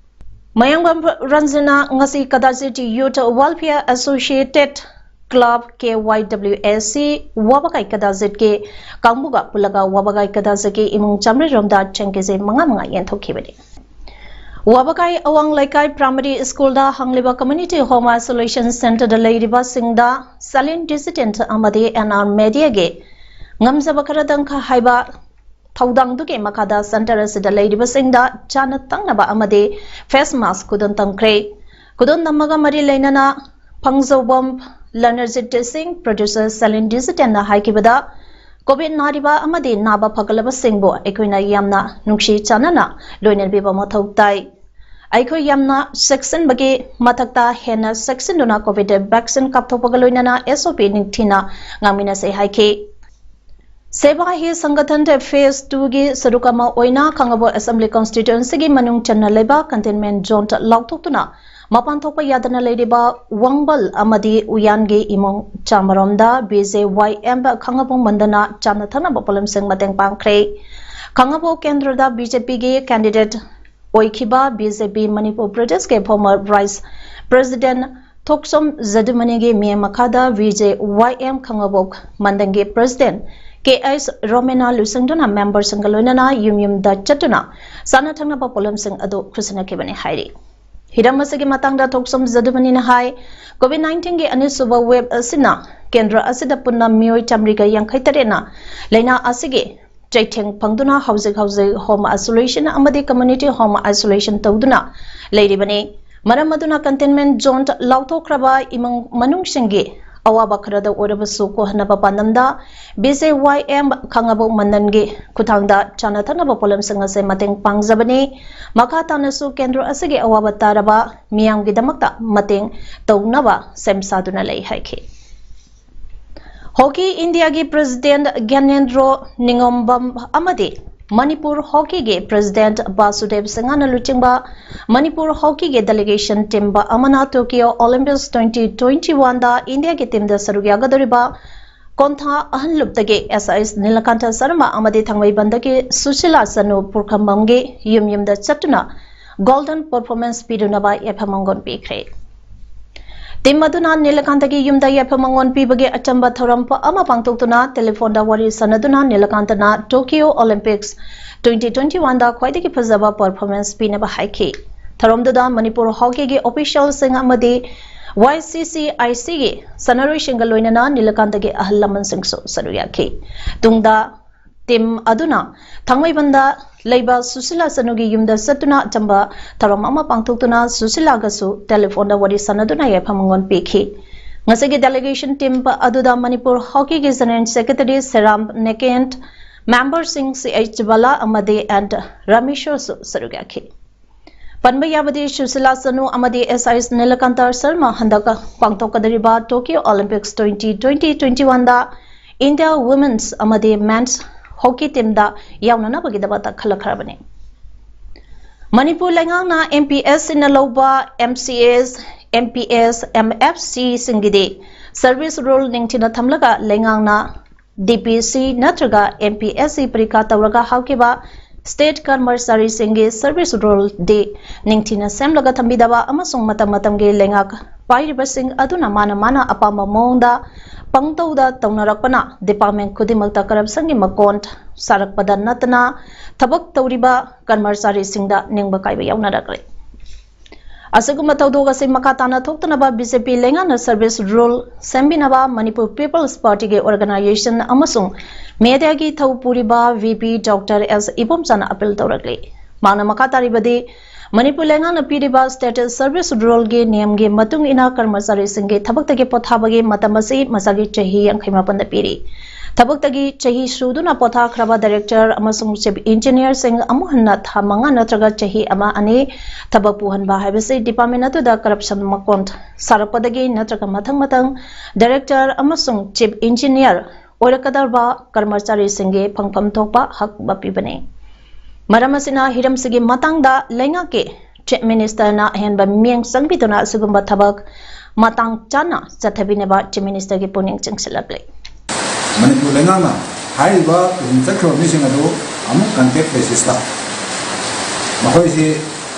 ꯃꯌꯥꯡꯕꯝ ꯔꯟꯖꯅ ꯉꯁꯤ Kadajit youth welfare associated club, K Y W A C, Wabgai ꯀꯗꯥꯖꯤꯠꯀꯤ ꯀꯥꯡꯕꯨꯒ ꯄꯨꯜꯂꯒ ꯋꯥꯕꯒꯥꯏ ꯀꯗꯥꯖꯤꯠꯀꯤ ꯏꯃꯨꯡ ꯆꯥꯃꯔꯤ ꯔꯣꯝꯗ ꯆꯦꯡ ꯀꯦꯖꯤ ꯃꯉꯥ ꯃꯉꯥ ꯌꯦꯟꯊꯣꯛꯈꯤꯕꯅꯤ꯫ ꯋꯥꯕꯒꯥꯏ ꯑꯋꯥꯡ ꯂꯩꯀꯥꯏ ꯄ꯭ꯔꯥꯏꯃꯔꯤ ꯁ꯭ꯀꯨꯜꯗ ꯍꯥꯡꯂꯤꯕ ꯀꯝꯃ꯭ꯌꯨꯅꯤꯇꯤ ꯍꯣꯝ ꯑꯥꯏꯁꯣꯂꯦꯁꯟ ꯁꯦꯟꯇꯔꯗ ꯂꯩꯔꯤꯕꯁꯤꯡꯗ ꯁꯥꯏꯂꯦꯟ ꯗꯤꯁꯤꯗꯦꯟꯠ ꯑꯃꯗꯤ ꯑꯦꯟ ꯑꯥꯔ ꯃꯦꯗꯤꯌꯥꯒꯤ ꯉꯝꯖꯕ ꯈꯔꯗꯪ ꯍꯥꯏꯕ ꯊꯧꯗꯥꯡꯗꯨꯒꯤ ꯃꯈꯥꯗ ꯁꯦꯟꯇꯔ ꯑꯁꯤꯗ ꯂꯩꯔꯤꯕꯁꯤꯡꯗ ꯆꯥꯅ ꯊꯛꯅꯕ ꯑꯃꯗꯤ ꯐꯦꯁ ꯃꯥꯁꯛ ꯈꯨꯗꯣꯜ ꯇꯝꯈ꯭ꯔꯦ꯫ ꯈꯨꯗꯣꯜ ꯇꯝꯕꯒ ꯃꯔꯤ ꯂꯩꯅꯅ ꯐꯪꯖꯧꯕꯝ ꯂꯅꯔꯖꯤꯠ ꯁꯤꯡ, ꯄ꯭ꯔꯣꯗ꯭ꯌꯨꯁꯔ ꯁꯦꯂꯤꯟ ꯗꯤꯖꯤꯇꯦꯜꯅ ꯍꯥꯏꯈꯤꯕꯗ, ꯀꯣꯚꯤꯗ ꯅꯥꯔꯤꯕ ꯑꯃꯗꯤ ꯅꯥꯕ ꯐꯒꯠꯂꯕꯁꯤꯡꯕꯨ ꯑꯩꯈꯣꯏꯅ ꯌꯥꯝꯅ ꯅꯨꯡꯁꯤ ꯆꯥꯟꯅꯅ ꯂꯣꯏꯅꯕꯤꯕ ꯃꯊꯧ ꯇꯥꯏ꯫ ꯑꯩꯈꯣꯏ ꯌꯥꯝꯅ ꯆꯦꯛꯁꯤꯟꯕꯒꯤ ꯃꯊꯛꯇ ꯍꯦꯟꯅ ꯆꯦꯛꯁꯤꯟꯗꯨꯅ ꯀꯣꯚꯤꯗ ꯚꯦꯛꯁꯤꯟ ꯀꯥꯞꯊꯣꯛꯄꯒ ꯂꯣꯏꯅꯅ ꯑꯦꯁ ꯑꯣ ꯄꯤ ꯅꯤꯡꯊꯤꯅ ꯉꯥꯛꯃꯤꯟꯅꯁꯦ ꯍꯥꯏꯈꯤ꯫ ꯁꯦꯕꯥ ꯍꯤ ꯁꯪꯒꯊꯟ ꯐꯦꯁ ꯇꯨꯒꯤ ꯁꯔꯨꯛ ꯑꯃ ꯑꯣꯏꯅ ꯈꯥꯡꯉꯕꯣꯛ ꯑꯦꯁꯦꯝꯕ꯭ꯂꯤ ꯀꯟꯁꯇꯤꯇ꯭ꯌꯨꯑꯦꯟꯁꯤꯒꯤ ꯃꯅꯨꯡ ꯆꯟꯅ ꯂꯩꯕ ꯀꯟꯇꯦꯟꯃꯦꯟ ꯖꯣꯟ ꯂꯥꯎꯊꯣꯛꯇꯨꯅ ꯃꯄꯥꯟ ꯊꯣꯛꯄ ꯌꯥꯗꯅ ꯂꯩꯔꯤꯕ ꯋꯥꯡꯕꯜ ꯑꯃꯗꯤ ꯎꯌꯥꯟꯒꯤ ꯏꯃꯨꯡ ꯆꯥꯃꯔꯣꯝꯗ ꯕꯤ ꯖꯦ ꯋꯥꯏ ꯑꯦꯝ ꯈꯥꯡꯉꯕꯣꯛ ꯃꯟꯗꯟꯅ ꯆꯥꯅ ꯊꯛꯅꯕ ꯄꯣꯠꯂꯝꯁꯤꯡ ꯃꯇꯦꯡ ꯄꯥꯡꯈ꯭ꯔꯦ꯫ ꯈꯥꯡꯉꯕꯣꯛ ꯀꯦꯟꯗ꯭ꯔꯗ ꯕꯤ ꯖꯦ ꯄꯤꯒꯤ ꯀꯦꯟꯗꯤꯗꯦꯠ ꯑꯣꯏꯈꯤꯕ ꯕꯤ ꯖꯦ ꯄꯤ ꯃꯅꯤꯄꯨꯔ ꯄ꯭ꯔꯗꯦꯁꯀꯤ ꯐꯣꯔꯃꯔ ꯚꯥꯏꯁ ꯄ꯭ꯔꯦꯁꯤꯗꯦꯟ ꯊꯣꯛꯆꯣꯝ ꯖꯗꯨꯃꯅꯤꯒꯤ ꯃꯤꯠꯌꯦꯡ ꯃꯈꯥꯗ ꯕꯤ ꯖꯦ ꯋꯥꯏ ꯑꯦꯝ ꯈꯥꯡꯉꯕꯣꯛ ꯃꯟꯗꯟꯒꯤ ꯄ꯭ꯔꯦꯁꯤꯗꯦꯟ ꯀꯦ ꯑꯩꯆ ꯔꯣꯃꯦꯅꯥ ꯂꯨꯆꯤꯡꯗꯨꯅ ꯃꯦꯝꯕꯔꯁꯤꯡꯒ ꯂꯣꯏꯅꯅ ꯌꯨꯝ ꯌꯨꯝꯗ ꯆꯠꯇꯨꯅ ꯆꯥꯅ ꯊꯛꯅꯕ ꯄꯣꯠꯂꯝꯁꯤꯡ ꯑꯗꯨ ꯈꯨꯠꯁꯤꯟꯅꯈꯤꯕꯅꯤ ꯍꯥꯏꯔꯤ꯫ ꯍꯤꯔꯝ ꯑꯁꯤꯒꯤ ꯃꯇꯥꯡꯗ ꯊꯣꯛꯆꯣꯝ ꯖꯗꯨꯃꯅꯤꯅ ꯍꯥꯏ, ꯀꯣꯚꯤꯗ ꯅꯥꯏꯟꯇꯤꯟꯒꯤ ꯑꯅꯤꯁꯨꯕ ꯋꯦꯕ ꯑꯁꯤꯅ ꯀꯦꯟꯗ꯭ꯔ ꯑꯁꯤꯗ ꯄꯨꯟꯅ ꯃꯤꯑꯣꯏ ꯆꯥꯃꯔꯤꯒ ꯌꯥꯡꯈꯩ ꯇꯔꯦꯠꯅ ꯂꯥꯏꯅꯥ ꯑꯁꯤꯒꯤ ꯆꯩꯊꯦꯡ ꯐꯪꯗꯨꯅ ꯍꯧꯖꯤꯛ ꯍꯧꯖꯤꯛ ꯍꯣꯝ ꯑꯥꯏꯁꯣꯂꯦꯁꯟ ꯑꯃꯗꯤ ꯀꯝꯃ꯭ꯌꯨꯅꯤꯇꯤ ꯍꯣꯝ ꯑꯥꯏꯁꯣꯂꯦꯁꯟ ꯇꯧꯗꯨꯅ ꯂꯩꯔꯤꯕꯅꯤ꯫ ꯃꯔꯝ ꯑꯗꯨꯅ ꯀꯟꯇꯦꯟꯃꯦꯟ ꯖꯣꯟ ꯂꯥꯎꯊꯣꯛꯈ꯭ꯔꯕ ꯏꯃꯨꯡ ꯃꯅꯨꯡꯁꯤꯡꯒꯤ ꯑꯋꯥꯕ ꯈꯔꯗ ꯑꯣꯏꯔꯕꯁꯨ ꯀꯣꯛꯍꯟꯅꯕ ꯄꯥꯟꯗꯝꯗ ꯕꯤ ꯖꯦ ꯋꯥꯏ ꯑꯦꯝ ꯈꯥꯡꯉꯕꯣꯛ ꯃꯟꯗꯟꯒꯤ ꯈꯨꯠꯊꯥꯡꯗ ꯆꯥꯅ ꯊꯛꯅꯕ ꯄꯣꯠꯂꯝꯁꯤꯡ ꯑꯁꯦ ꯃꯇꯦꯡ ꯄꯥꯡꯖꯕꯅꯤ꯫ ꯃꯈꯥ ꯇꯥꯅꯁꯨ ꯀꯦꯟꯗ꯭ꯔ ꯑꯁꯤꯒꯤ ꯑꯋꯥꯕ ꯇꯥꯔꯕ ꯃꯤꯌꯥꯝꯒꯤꯗꯃꯛꯇ ꯃꯇꯦꯡ ꯇꯧꯅꯕ ꯁꯦꯝ ꯁꯥꯗꯨꯅ ꯂꯩ ꯍꯥꯏꯈꯤ꯫ ꯍꯣꯀꯤ ꯏꯟꯗꯤꯌꯥꯒꯤ ꯄ꯭ꯔꯦꯁꯤꯗꯦꯟ ꯒ꯭ꯌꯥꯅꯦꯟꯗ꯭ꯔꯣ ꯅꯤꯉꯣꯝꯕꯝ ꯑꯃꯗꯤ ꯃꯅꯤꯄꯨꯔ ꯍꯣꯀꯤꯒꯤ ꯄ꯭ꯔꯦꯁꯤꯗꯦꯟ ꯕꯥꯁꯨꯗꯦꯕ ꯁꯤꯡꯍꯅ ꯂꯨꯆꯤꯡꯕ ꯃꯅꯤꯄꯨꯔ ꯍꯣꯀꯤꯒꯤ ꯗꯦꯂꯤꯒꯦꯁꯟ ꯇꯤꯝ ꯑꯃꯅ ꯇꯣꯀꯤꯌꯣ ꯑꯣꯂꯤꯝꯄꯤꯛꯁ ꯇ꯭ꯋꯦꯟꯇꯤ ꯇ꯭ꯋꯦꯟꯇꯤ ꯋꯥꯟꯗ ꯏꯟꯗꯤꯌꯥꯒꯤ ꯇꯤꯝꯗ ꯁꯔꯨꯛ ꯌꯥꯒꯗꯧꯔꯤꯕ ꯀꯣꯟꯊꯥ ꯑꯍꯟꯂꯨꯞꯇꯒꯤ ꯑꯦꯁ ꯑꯥꯏ ꯑꯦꯁ ꯅꯤꯂꯀꯥꯟꯊ ꯁꯔꯃ ꯑꯃꯗꯤ ꯊꯥꯡꯃꯩꯕꯟꯗꯒꯤ ꯁꯨꯁꯤꯂꯥ ꯆꯅꯨ ꯄꯨꯈ꯭ꯔꯝꯕꯝꯒꯤ ꯌꯨꯝ ꯌꯨꯝꯗ ꯆꯠꯇꯨꯅ ꯒꯣꯜꯗꯟ ꯄꯔꯐꯣꯔꯃꯦꯟꯁ ꯄꯤꯗꯨꯅꯕ ꯌꯥꯏꯐ ꯃꯪꯒꯣꯜ ꯄꯤꯈ꯭ꯔꯦ꯫ ꯇꯤꯝ ꯑꯗꯨꯅ ꯅꯤꯂꯀꯥꯟꯇꯒꯤ ꯌꯨꯝꯗ ꯌꯥꯏꯐ ꯃꯪꯒꯣꯜ ꯄꯤꯕꯒꯤ ꯑꯆꯝꯕ ꯊꯧꯔꯝ ꯄ-, ꯑꯃ ꯄꯥꯡꯊꯣꯛꯇꯨꯅ ꯇꯦꯂꯤꯐꯣꯟꯗ ꯋꯥꯔꯤ ꯁꯥꯟꯅꯗꯨꯅ ꯅꯤꯂꯀꯥꯟꯇꯅ ꯇꯣꯀꯤꯌꯣ ꯑꯣꯂꯤꯝꯄꯤꯛꯁ ꯇ꯭ꯋꯦꯟꯇꯤ ꯇ꯭ꯋꯦꯟꯇꯤ ꯋꯥꯟꯗ ꯈ꯭ꯋꯥꯏꯗꯒꯤ ꯐꯖꯕ ꯄꯔꯐꯣꯔꯃꯦꯟꯁ ꯄꯤꯅꯕ ꯍꯥꯏꯈꯤ꯫ ꯊꯧꯔꯝꯗꯨꯗ ꯃꯅꯤꯄꯨꯔ ꯍꯣꯀꯤꯒꯤ ꯑꯣꯐꯤꯁꯤꯌꯦꯜꯁꯤꯡ ꯑꯃꯗꯤ ꯋꯥꯏ ꯁꯤ ꯁꯤ ꯑꯥꯏ ꯁꯤꯒꯤ ꯁꯥꯟꯅꯔꯣꯏꯁꯤꯡꯒ ꯂꯣꯏꯅꯅ ꯅꯤꯂꯀꯥꯟꯇꯒꯤ ꯑꯍꯜ ꯂꯃꯟꯁꯤꯡꯁꯨ ꯁꯔꯨꯛ ꯌꯥꯈꯤ꯫ ꯇꯨꯡꯗ ꯇꯤꯝ ꯑꯗꯨꯅ ꯊꯥꯡꯃꯩꯕꯟꯗ ꯂꯩꯕ ꯁꯨꯁꯤꯂꯥ ꯆꯅꯨꯒꯤ ꯌꯨꯝꯗ ꯆꯠꯇꯨꯅ ꯑꯆꯝꯕ ꯊꯧꯔꯝ ꯑꯃ ꯄꯥꯡꯊꯣꯛꯇꯨꯅ ꯁꯨꯁꯤꯂꯥꯒꯁꯨ ꯇꯦꯂꯤꯐꯣꯟꯗ ꯋꯥꯔꯤ ꯁꯥꯟꯅꯗꯨꯅ ꯌꯥꯏꯐ ꯃꯪꯒꯣꯜ ꯄꯤꯈꯤ꯫ ꯉꯁꯤꯒꯤ ꯗꯦꯂꯤꯒꯦꯁꯟ ꯇꯤꯝ ꯑꯗꯨꯗ ꯃꯅꯤꯄꯨꯔ ꯍꯣꯀꯤꯒꯤ ꯖꯦꯅꯔꯦꯜ ꯁꯦꯀ꯭ꯔꯦꯇꯔꯤ ꯁꯦꯔꯥꯝ ꯅꯦꯀꯦꯟ, ꯃꯦꯝꯕꯔꯁꯤꯡ ꯁꯤ ꯑꯩꯆ ꯕꯂꯥ ꯑꯃꯗꯤ ꯑꯦꯟ ꯔꯥꯃꯦꯁꯣꯔꯁꯨ ꯁꯔꯨꯛ ꯌꯥꯈꯤ꯫ ꯄꯟꯕ ꯌꯥꯕꯗꯤ ꯁꯨꯁꯤꯂꯥ ꯆꯅꯨ ꯑꯃꯗꯤ ꯑꯦꯁ ꯑꯥꯏ ꯑꯦꯁ ꯅꯤꯂꯀꯥꯟꯇ ꯁꯔꯃ ꯍꯟꯗꯛ ꯄꯥꯡꯊꯣꯛꯀꯗꯧꯔꯤꯕ Tokyo Olympics twenty twenty twenty ꯋꯥꯟꯗ India Women's ꯑꯃꯗꯤ Men's Hockey Teamꯗ ꯌꯥꯎꯅꯅꯕꯒꯤꯗꯃꯛꯇ ꯈꯜꯂꯛꯈ꯭ꯔꯕꯅꯤ꯫ ꯃꯅꯤꯄꯨꯔ ꯂꯩꯉꯥꯛꯅ M P S Cꯅ ꯂꯧꯕ M C S, M P S, M F Cꯁꯤꯡꯒꯤꯗꯤ Service Rule ꯅꯤꯡꯊꯤꯅ ꯊꯝꯂꯒ ꯂꯩꯉꯥꯛꯅ D P C ꯅꯠꯇ꯭ꯔꯒ M P S C ꯄꯔꯤꯈꯥ ꯇꯧꯔꯒ ꯍꯧꯈꯤꯕ State ꯀꯔꯃꯆꯥꯔꯤꯁꯤꯡꯒꯤ Service Rule ꯗꯤ ꯅꯤꯡꯊꯤꯅ ꯁꯦꯝꯂꯒ ꯊꯝꯕꯤꯗꯕ ꯑꯃꯁꯨꯡ ꯃꯇꯝ ꯃꯇꯝꯒꯤ ꯂꯩꯉꯥꯛ ꯄꯥꯏꯔꯤꯕꯁꯤꯡ ꯑꯗꯨꯅ ꯃꯥꯅ ꯃꯥꯅ ꯑꯄꯥꯝꯕ ꯃꯑꯣꯡꯗ ꯄꯪꯇꯧꯗ ꯇꯧꯅꯔꯛꯄꯅ department ꯈꯨꯗꯤꯡꯃꯛꯇ corruptionꯒꯤ ꯃꯀꯣꯟ ꯁꯥꯔꯛꯄꯗ ꯅꯠꯇꯅ ꯊꯕꯛ ꯇꯧꯔꯤꯕ ꯀꯔꯃꯆꯥꯔꯤꯁꯤꯡꯗ ꯅꯤꯡꯕ ꯀꯥꯏꯕ ꯌꯥꯎꯅꯔꯛꯂꯦ꯫ ꯑꯁꯤꯒꯨꯝꯕ ꯊꯧꯗꯣꯛ ꯑꯁꯤ ꯃꯈꯥ ꯇꯥꯅ ꯊꯣꯛꯇꯅꯕ B J P ꯂꯩꯉꯥꯛꯅ Service Rule ꯁꯦꯝꯕꯤꯅꯕ Manipur People's Partyꯒꯤ organization ꯑꯃꯁꯨꯡ mediaꯒꯤ ꯊꯧ ꯄꯨꯔꯤꯕ V P Doctor S ꯏꯕꯣꯝꯆꯥꯅ appeal ꯇꯧꯔꯛꯂꯤ꯫ ꯃꯍꯥꯛꯅ ꯃꯈꯥ ꯇꯥꯔꯤꯕꯗꯤ, ꯃꯅꯤꯄꯨꯔ ꯂꯩꯉꯥꯛꯅ ꯄꯤꯔꯤꯕ State Service Ruleꯒꯤ ꯅꯤꯌꯝꯒꯤ ꯃꯇꯨꯡ ꯏꯟꯅ ꯀꯔꯃꯆꯥꯔꯤꯁꯤꯡꯒꯤ ꯊꯕꯛꯇꯒꯤ ꯄꯣꯊꯥꯕꯒꯤ ꯃꯇꯝ ꯑꯁꯤ ꯃꯁꯥꯒꯤ ꯆꯍꯤ ꯌꯥꯡꯈꯩ ꯃꯥꯄꯟꯗ ꯄꯤꯔꯤ꯫ ꯊꯕꯛꯇꯒꯤ ꯆꯍꯤ ꯁꯨꯗꯨꯅ ꯄꯣꯊꯥꯈ꯭ꯔꯕ Director ꯑꯃꯁꯨꯡ Chief Engineerꯁꯤꯡ ꯑꯃꯨꯛ ꯍꯟꯅ ꯊꯥ ꯃꯉꯥ ꯅꯠꯇ꯭ꯔꯒ ꯆꯍꯤ ꯑꯃ ꯑꯅꯤ ꯊꯕꯛ ꯄꯨꯍꯟꯕ ꯍꯥꯏꯕꯁꯤ department ꯑꯗꯨꯗ corruption ꯃꯀꯣꯟ ꯁꯥꯔꯛꯄꯗꯒꯤ ꯅꯠꯇ꯭ꯔꯒ ꯃꯊꯪ ꯃꯊꯪ Director ꯑꯃꯁꯨꯡ Chief Engineer ꯑꯣꯏꯔꯛꯀꯗꯧꯔꯕ ꯀꯔꯃꯆꯥꯔꯤꯁꯤꯡꯒꯤ ꯐꯪꯐꯝ ꯊꯣꯛꯄ ꯍꯛ ꯄꯤꯕꯅꯤ꯫ ꯃꯔꯝ ꯑꯁꯤꯅ ꯍꯤꯔꯝꯁꯤꯒꯤ ꯃꯇꯥꯡꯗ ꯂꯩꯉꯥꯛꯀꯤ Chief Ministerꯅ ꯑꯍꯦꯟꯕ ꯃꯤꯠꯌꯦꯡ ꯆꯪꯕꯤꯗꯨꯅ ꯑꯁꯤꯒꯨꯝꯕ ꯊꯕꯛ ꯃꯇꯥꯡ ꯆꯥꯅ ꯆꯠꯊꯕꯤꯅꯕ Chief Ministerꯒꯤ ꯄꯨꯛꯅꯤꯡ ꯆꯤꯡꯁꯤꯜꯂꯛꯂꯤ꯫ ꯃꯅꯤꯄꯨꯔ ꯂꯩꯉꯥꯛꯅ ꯍꯥꯏꯔꯤꯕ ꯄꯨꯁꯤꯟ ꯆꯠꯈ꯭ꯔꯕ ꯃꯤꯁꯤꯡ ꯑꯗꯨ ꯑꯃꯨꯛ contract basisꯇ ꯃꯈꯣꯏꯁꯤ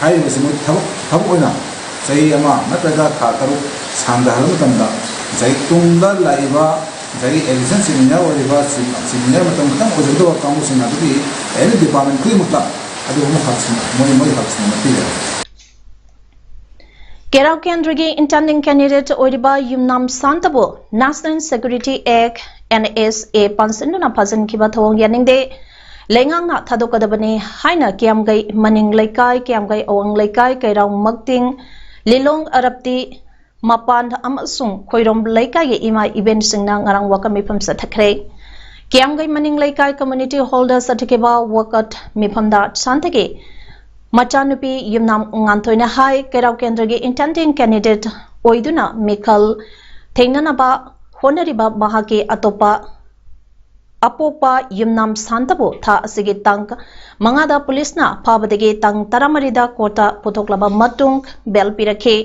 ꯍꯥꯏꯔꯤꯕꯁꯤ ꯃꯣꯏ ꯊꯕꯛ ꯊꯕꯛ ꯑꯣꯏꯅ ꯆꯍꯤ ꯑꯃ ꯅꯠꯇ꯭ꯔꯒ ꯊꯥ ꯇꯔꯨꯛ ꯁꯥꯡꯊꯍꯜꯂꯕ ꯃꯇꯝꯗ ꯉꯁꯥꯏꯒꯤ ꯇꯨꯡꯗ ꯂꯥꯛꯏꯕ ꯉꯁꯥꯏꯒꯤ election senior ꯑꯣꯏꯔꯤꯕ senior ꯃꯇꯝ ꯈꯛꯇꯪ ꯑꯣꯏꯖꯒꯗꯕ ꯀꯥꯡꯕꯨꯁꯤꯡ ꯑꯗꯨꯒꯤ any department ꯈꯨꯗꯤꯡꯃꯛꯇ ꯑꯗꯨꯒꯨꯝꯕ ꯍꯛꯁꯤꯡ ꯃꯣꯏ ꯃꯣꯏ ꯍꯛꯁꯤꯡ ꯑꯃ ꯄꯤꯔꯦ꯫ ꯀꯦꯔꯥꯎ ꯀꯦꯟꯗ꯭ꯔꯒꯤ intending candidate ꯑꯣꯏꯔꯤꯕ ꯌꯨꯝꯅꯥꯝ ꯁꯥꯟꯇꯕꯨ National Security Act, N S A ꯄꯥꯟꯁꯤꯟꯗꯨꯅ ꯐꯥꯖꯤꯟꯈꯤꯕ ꯊꯧꯑꯣꯡ ꯌꯥꯅꯤꯡꯗꯦ꯫ ꯂꯩꯉꯥꯛꯅ ꯊꯥꯗꯣꯛꯀꯗꯕꯅꯤ ꯍꯥꯏꯅ ꯀꯤꯌꯥꯝꯒꯩ ꯃꯅꯤꯡ ꯂꯩꯀꯥꯏ, ꯀꯤꯌꯥꯝꯒꯩ ꯑꯋꯥꯡ ꯂꯩꯀꯥꯏ, ꯀꯩꯔꯥꯎ ꯃꯛꯇꯤꯡ, ꯂꯤꯂꯣꯡ ꯑꯔꯞꯇꯤ, ꯃꯄꯥꯟ ꯑꯃꯁꯨꯡ ꯈꯣꯏꯔꯣꯝ ꯂꯩꯀꯥꯏꯒꯤ ꯏꯃꯥ ꯏꯕꯦꯟꯁꯤꯡꯅ ꯉꯔꯥꯡ ꯋꯥꯀꯠ ꯃꯤꯐꯝ ꯆꯠꯊꯈ꯭ꯔꯦ꯫ ꯀꯤꯌꯥꯝꯒꯩ ꯃꯅꯤꯡ ꯂꯩꯀꯥꯏ community hallꯗ ꯆꯠꯊꯈꯤꯕ ꯋꯥꯀꯠ ꯃꯤꯐꯝꯗ ꯁꯥꯟꯇꯒꯤ ꯃꯆꯥꯅꯨꯄꯤ ꯌꯨꯝꯅꯥꯝ ꯉꯥꯟꯊꯣꯏꯅ ꯍꯥꯏ, ꯀꯩꯔꯥꯎ ꯀꯦꯟꯗ꯭ꯔꯒꯤ intending candidate ꯑꯣꯏꯗꯨꯅ ꯃꯤꯈꯜ ꯊꯦꯡꯅꯅꯕ ꯍꯣꯠꯅꯔꯤꯕ ꯃꯍꯥꯛꯀꯤ ꯑꯇꯣꯞꯄ ꯑꯄꯣꯛꯄ ꯌꯨꯝꯅꯥꯝ ꯁꯥꯟꯇꯕꯨ ꯊꯥ ꯑꯁꯤꯒꯤ ꯇꯥꯡ ꯃꯉꯥꯗ ꯄꯨꯂꯤꯁꯅ ꯐꯥꯕꯗꯒꯤ ꯇꯥꯡ ꯇꯔꯥꯃꯔꯤꯗ ꯀꯣꯔꯠꯇ ꯄꯨꯊꯣꯛꯂꯕ ꯃꯇꯨꯡ ꯕꯦꯜ ꯄꯤꯔꯛꯈꯤ꯫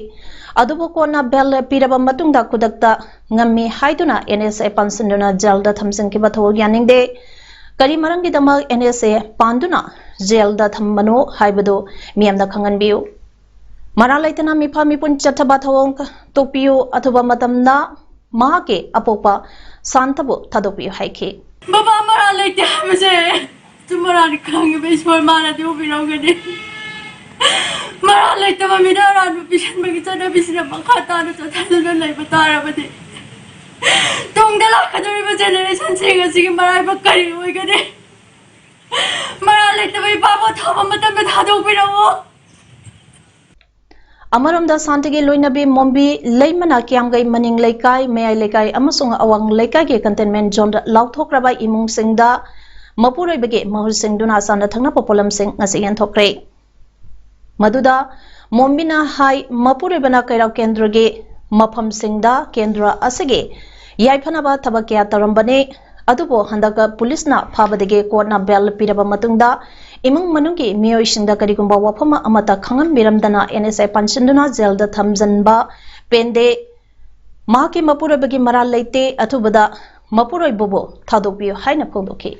ꯑꯗꯨꯕꯨ ꯀꯣꯔꯠꯅ ꯕꯦꯜ ꯄꯤꯔꯕ ꯃꯇꯨꯡꯗ ꯈꯨꯗꯛꯇ ꯉꯝꯃꯤ ꯍꯥꯏꯗꯨꯅ NSA ꯄꯥꯟꯁꯤꯟꯗꯨꯅ ꯖꯦꯜꯗ ꯊꯝꯖꯤꯟꯈꯤꯕ ꯊꯧꯑꯣꯏ ꯌꯥꯅꯤꯡꯗꯦ꯫ ꯀꯔꯤ ꯃꯔꯝꯒꯤꯗꯃꯛ NSA ꯄꯥꯟꯗꯨꯅ ꯖꯦꯜꯗ ꯊꯝꯕꯅꯣ ꯍꯥꯏꯕꯗꯨ ꯃꯤꯌꯥꯝꯗ ꯈꯪꯍꯟꯕꯤꯌꯨ꯫ ꯃꯔꯥꯜ ꯂꯩꯇꯅ ꯃꯤꯐꯝ ꯃꯤꯄꯨꯟ ꯆꯠꯊꯕ ꯊꯧꯑꯣꯡ ꯇꯣꯛꯄꯤꯌꯨ, ꯑꯊꯨꯕ ꯃꯇꯝꯗ ꯃꯍꯥꯛꯀꯤ ꯑꯄꯣꯛꯄ ꯁꯥꯟꯇꯕꯨ ꯊꯥꯗꯣꯛꯄꯤꯌꯨ ꯍꯥꯏꯈꯤ꯫ ꯕꯕꯥ ꯃꯔꯥꯜ ꯂꯩꯇꯦ ꯍꯥꯏꯕꯁꯦ ꯆꯨꯝ ꯃꯔꯥꯜ ꯈꯪꯉꯤꯕ ꯏꯁꯣꯔ ꯃꯥꯅꯗꯤ ꯎꯕꯤꯔꯝꯒꯅꯤ꯫ ꯃꯔꯥꯜ ꯂꯩꯇꯕ ꯃꯤꯗ ꯑꯔꯥꯟꯕ ꯄꯤꯁꯟꯕꯒꯤ ꯆꯠꯅꯕꯤꯁꯤꯅ ꯃꯈꯥ ꯇꯥꯅ ꯆꯠꯊꯗꯨꯅ ꯂꯩꯕ ꯇꯥꯔꯕꯗꯤ ꯇꯨꯡꯗ ꯂꯥꯛꯀꯗꯧꯔꯤꯕ ꯖꯦꯅꯦꯔꯦꯁꯟꯁꯤꯡ ꯑꯁꯤꯒꯤ ꯃꯔꯥꯏꯕꯛ ꯀꯔꯤ ꯑꯣꯏꯒꯅꯤ? ꯃꯔꯥꯜ ꯂꯩꯇꯕ ꯏꯄꯥꯕꯨ ꯑꯊꯨꯕ ꯃꯇꯝꯗ ꯊꯥꯗꯣꯛꯄꯤꯔꯛꯑꯣ꯫ ꯑꯃꯔꯣꯝꯗ ꯁꯥꯟꯇꯒꯤ ꯂꯣꯏꯅꯕꯤ ꯃꯣꯝꯕꯤ ꯂꯩꯃꯅ ꯀꯤꯌꯥꯝꯒꯩ ꯃꯅꯤꯡ ꯂꯩꯀꯥꯏ, ꯃꯌꯥꯏ ꯂꯩꯀꯥꯏ ꯑꯃꯁꯨꯡ ꯑꯋꯥꯡ ꯂꯩꯀꯥꯏꯒꯤ containment zoneꯗ ꯂꯥꯎꯊꯣꯛꯈ꯭ꯔꯕ ꯏꯃꯨꯡꯁꯤꯡꯗ ꯃꯄꯨꯔꯣꯏꯕꯒꯤ ꯃꯍꯨꯠ ꯁꯤꯟꯗꯨꯅ ꯆꯥꯅ ꯊꯛꯅꯕ ꯄꯣꯠꯂꯝꯁꯤꯡ ꯉꯁꯤ ꯌꯦꯟꯊꯣꯛꯈ꯭ꯔꯦ꯫ ꯃꯗꯨꯗ ꯃꯣꯝꯕꯤꯅ ꯍꯥꯏ, ꯃꯄꯨꯔꯣꯏꯕꯅ ꯀꯩꯔꯥꯎ ꯀꯦꯟꯗ꯭ꯔꯒꯤ ꯃꯐꯝꯁꯤꯡꯗ ꯀꯦꯟꯗ꯭ꯔ ꯑꯁꯤꯒꯤ ꯌꯥꯏꯐꯅꯕ ꯊꯕꯛ ꯀꯌꯥ ꯇꯧꯔꯝꯕꯅꯤ꯫ ꯑꯗꯨꯕꯨ ꯍꯟꯗꯛ ꯄꯨꯂꯤꯁꯅ ꯐꯥꯕꯗꯒꯤ ꯀꯣꯔꯠꯅ ꯕꯦꯜ ꯄꯤꯔꯕ ꯃꯇꯨꯡꯗ ꯏꯃꯨꯡ ꯃꯅꯨꯡꯒꯤ ꯃꯤꯑꯣꯏꯁꯤꯡꯗ ꯀꯔꯤꯒꯨꯝꯕ ꯋꯥꯐꯝ ꯑꯃꯠꯇ ꯈꯪꯍꯟꯕꯤꯔꯝꯗꯅ NSA ꯄꯥꯟꯁꯤꯟꯗꯨꯅ ꯖꯦꯜꯗ ꯊꯝꯖꯤꯟꯕ ꯄꯦꯟꯗꯦ꯫ ꯃꯍꯥꯛꯀꯤ ꯃꯄꯨꯔꯣꯏꯕꯒꯤ ꯃꯔꯥꯜ ꯂꯩꯇꯦ꯫ ꯑꯊꯨꯕꯗ ꯃꯄꯨꯔꯣꯏꯕꯕꯨ ꯊꯥꯗꯣꯛꯄꯤꯌꯨ ꯍꯥꯏꯅ ꯐꯣꯡꯗꯣꯛꯈꯤ꯫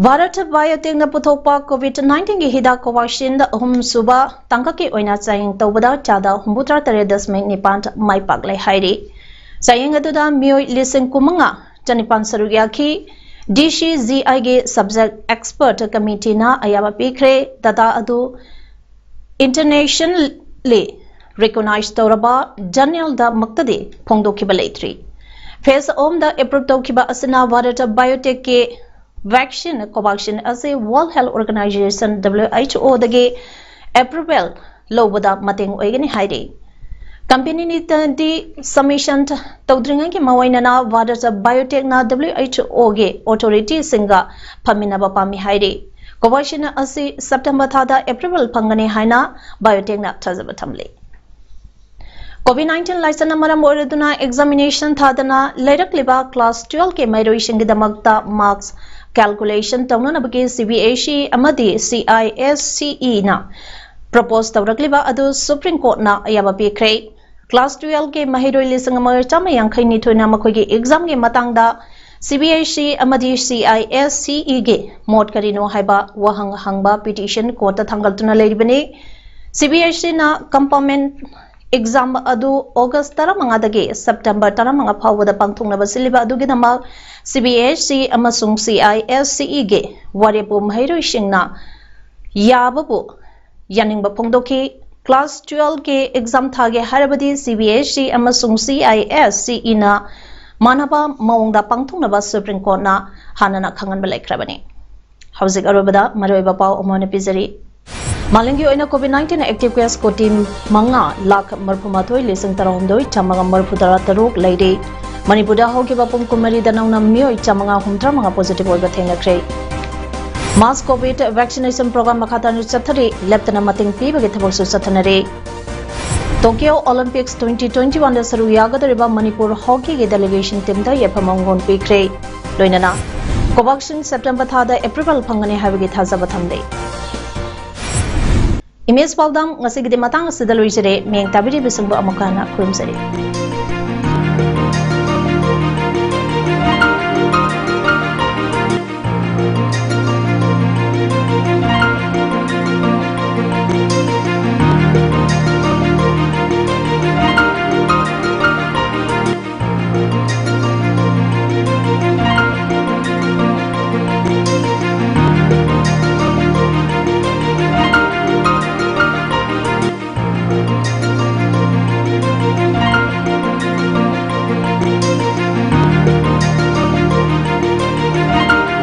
ꯚꯥꯔꯠ ꯕꯥꯏꯑꯣꯇꯦꯛꯅ ꯄꯨꯊꯣꯛꯄ COVID nineteenꯒꯤ ꯍꯤꯗꯥꯛ ꯀꯣꯚꯥꯛꯁꯤꯟ ꯑꯍꯨꯝꯁꯨꯕ ꯇꯥꯡꯀꯛꯀꯤ ꯑꯣꯏꯅ ꯆꯥꯡꯌꯦꯡ ꯇꯧꯕꯗ ꯆꯥꯗ ꯍꯨꯝꯐꯨꯇꯔꯥ ꯇꯔꯦꯠ ꯗꯁꯃꯤꯛ ꯅꯤꯄꯥꯟ ꯃꯥꯏ ꯄꯥꯛꯂꯦ ꯍꯥꯏꯔꯤ꯫ ꯆꯥꯡꯌꯦꯡ ꯑꯗꯨꯗ ꯃꯤꯑꯣꯏ ꯂꯤꯁꯤꯡ ꯀꯨꯟꯃꯉꯥ ꯆꯅꯤꯄꯥꯟ ꯁꯔꯨꯛ ꯌꯥꯈꯤ꯫ DCGIꯒꯤ subject expert committeeꯅ ꯑꯌꯥꯕ ꯄꯤꯈ꯭ꯔꯦ꯫ Data ꯑꯗꯨ internationally recognize ꯇꯧꯔꯕ journalꯗ ꯃꯛꯇꯗꯤ ꯐꯣꯡꯗꯣꯛꯈꯤꯕ ꯂꯩꯇ꯭ꯔꯤ꯫ Phase ꯑꯍꯨꯝꯗ approve ꯇꯧꯈꯤꯕ ꯑꯁꯤꯅ ꯚꯥꯔꯠ ꯕꯥꯏꯑꯣꯇꯦꯛꯀꯤ vaccine Covaxin ꯑꯁꯤ World Health Organization, WHOꯗꯒꯤ approval ꯂꯧꯕꯗ ꯃꯇꯦꯡ ꯑꯣꯏꯒꯅꯤ ꯍꯥꯏꯔꯤ꯫ Companyꯅꯤꯇꯗꯤ submission ꯇꯧꯗ꯭ꯔꯤꯉꯩꯒꯤ ꯃꯑꯣꯏꯅꯅ ꯚꯥꯔꯠ ꯕꯥꯏꯑꯣꯇꯦꯛꯅ WHOꯒꯤ authorityꯁꯤꯡꯒ ꯐꯝꯃꯤꯟꯅꯕ ꯄꯥꯝꯃꯤ ꯍꯥꯏꯔꯤ꯫ Covaxin ꯑꯁꯤ September ꯊꯥꯗ approval ꯐꯪꯒꯅꯤ ꯍꯥꯏꯅ ꯕꯥꯏꯑꯣꯇꯦꯛꯅ ꯊꯥꯖꯕ ꯊꯝꯂꯤ꯫ COVID nineteen ꯂꯥꯏꯆꯠꯅ ꯃꯔꯝ ꯑꯣꯏꯔꯗꯨꯅ examination ꯊꯥꯗꯅ ꯂꯩꯔꯛꯂꯤꯕ class twelve ꯀꯤ ꯃꯍꯩꯔꯣꯏꯁꯤꯡꯒꯤꯗꯃꯛꯇ marks calculation ꯇꯧꯅꯅꯕꯒꯤ CBSE ꯑꯃꯗꯤ CISCE ꯅ propose ꯇꯧꯔꯛꯂꯤꯕ ꯑꯗꯨ Supreme Court ꯅ ꯑꯌꯥꯕ ꯄꯤꯈ꯭ꯔꯦ꯫ Class twelve ꯀꯤ ꯃꯍꯩꯔꯣꯏ ꯂꯤꯁꯤꯡ ꯑꯃꯒ ꯆꯥꯝꯃ ꯌꯥꯡꯈꯩ ꯅꯤꯊꯣꯏꯅ ꯃꯈꯣꯏꯒꯤ exam ꯒꯤ ꯃꯇꯥꯡꯗ CBSE ꯑꯃꯗꯤ CISCE ꯒꯤ ꯃꯣꯠ ꯀꯔꯤꯅꯣ ꯍꯥꯏꯕ ꯋꯥꯍꯪ ꯍꯪꯕ petition court ꯇ ꯊꯥꯡꯒꯠꯇꯨꯅ ꯂꯩꯔꯤꯕꯅꯤ꯫ CBSE ꯅ compartment exam ꯑꯗꯨ August ꯇꯔꯥꯃꯉꯥꯗꯒꯤ September ꯇꯔꯥꯃꯉꯥ ꯐꯥꯎꯕꯗ ꯄꯥꯡꯊꯣꯛꯅꯕ ꯁꯤꯜꯂꯤꯕ ꯑꯗꯨꯒꯤꯗꯃꯛ CBSE ꯑꯃꯁꯨꯡ CISCE ꯒꯤ ꯋꯥꯔꯦꯞꯄꯨ ꯃꯍꯩꯔꯣꯏꯁꯤꯡꯅ ꯌꯥꯕꯕꯨ ꯌꯥꯅꯤꯡꯕ ꯐꯣꯡꯗꯣꯛꯈꯤ꯫ Class twelve ꯀꯤ exam ꯊꯥꯒꯦ ꯍꯥꯏꯔꯕꯗꯤ CBSE ꯑꯃꯁꯨꯡ CISCE ꯅ ꯃꯥꯟꯅꯕ ꯃꯑꯣꯡꯗ ꯄꯥꯡꯊꯣꯛꯅꯕ Supreme Court ꯅ ꯍꯥꯟꯅꯅ ꯈꯪꯍꯟꯕ ꯂꯩꯈ꯭ꯔꯕꯅꯤ꯫ ꯍꯧꯖꯤꯛ ꯑꯔꯣꯏꯕꯗ ꯃꯔꯨꯑꯣꯏꯕ ꯄꯥꯎ ꯑꯃ ꯑꯣꯏꯅ ꯄꯤꯖꯔꯤ꯫ ꯃꯥꯂꯦꯝꯒꯤ ꯑꯣꯏꯅ COVID nineteen active case ꯀꯣꯇꯤ ꯃꯉꯥ ꯂꯥꯈ ꯃꯔꯤꯐꯨ ꯃꯥꯊꯣꯏ ꯂꯤꯁꯤꯡ ꯇꯔꯥꯍꯨꯝꯗꯣꯏ ꯆꯥꯝꯃꯉꯥ ꯃꯔꯤꯐꯨ ꯇꯔꯥ ꯇꯔꯨꯛ ꯂꯩꯔꯤ꯫ ꯃꯅꯤꯄꯨꯔꯗ ꯍꯧꯈꯤꯕ ꯄꯨꯡ ꯀꯨꯟꯃꯔꯤꯗ ꯅꯧꯅ ꯃꯤꯑꯣꯏ ꯆꯥꯝꯃꯉꯥ ꯍꯨꯝꯐꯨꯇꯔꯥ ꯃꯉꯥ positive ꯑꯣꯏꯕ ꯊꯦꯡꯅꯈ꯭ꯔꯦ꯫ Mass COVID vaccination program ꯃꯈꯥ ꯇꯥꯅ ꯆꯠꯊꯔꯤ, ꯂꯦꯞꯇꯅ ꯃꯇꯦꯡ ꯄꯤꯕꯒꯤ ꯊꯕꯛꯁꯨ ꯆꯠꯊꯅꯔꯤ꯫ Tokyo Olympics twenty twenty-one ꯗ ꯁꯔꯨꯛ ꯌꯥꯒꯗꯧꯔꯤꯕ ꯃꯅꯤꯄꯨꯔ hockey ꯒꯤ delegation team ꯗ ꯌꯥꯏꯐ ꯃꯪꯒꯣꯜ ꯄꯤꯈ꯭ꯔꯦ꯫ ꯂꯣꯏꯅꯅ Covaxin September ꯊꯥꯗ approval ꯐꯪꯒꯅꯤ ꯍꯥꯏꯕꯒꯤ ꯊꯥꯖꯕ ꯊꯝꯂꯤ꯫ Image ꯄꯥꯎꯗꯝ ꯉꯁꯤꯒꯤꯗꯤ ꯃꯇꯥꯡ ꯑꯁꯤꯗ ꯂꯣꯏꯖꯔꯦ꯫ ꯃꯤꯠꯌꯦꯡ ꯇꯥꯕꯤꯔꯤꯕꯁꯤꯡꯕꯨ ꯑꯃꯨꯛꯀ ꯍꯟꯅ ꯈꯨꯔꯨꯝꯖꯔꯤ꯫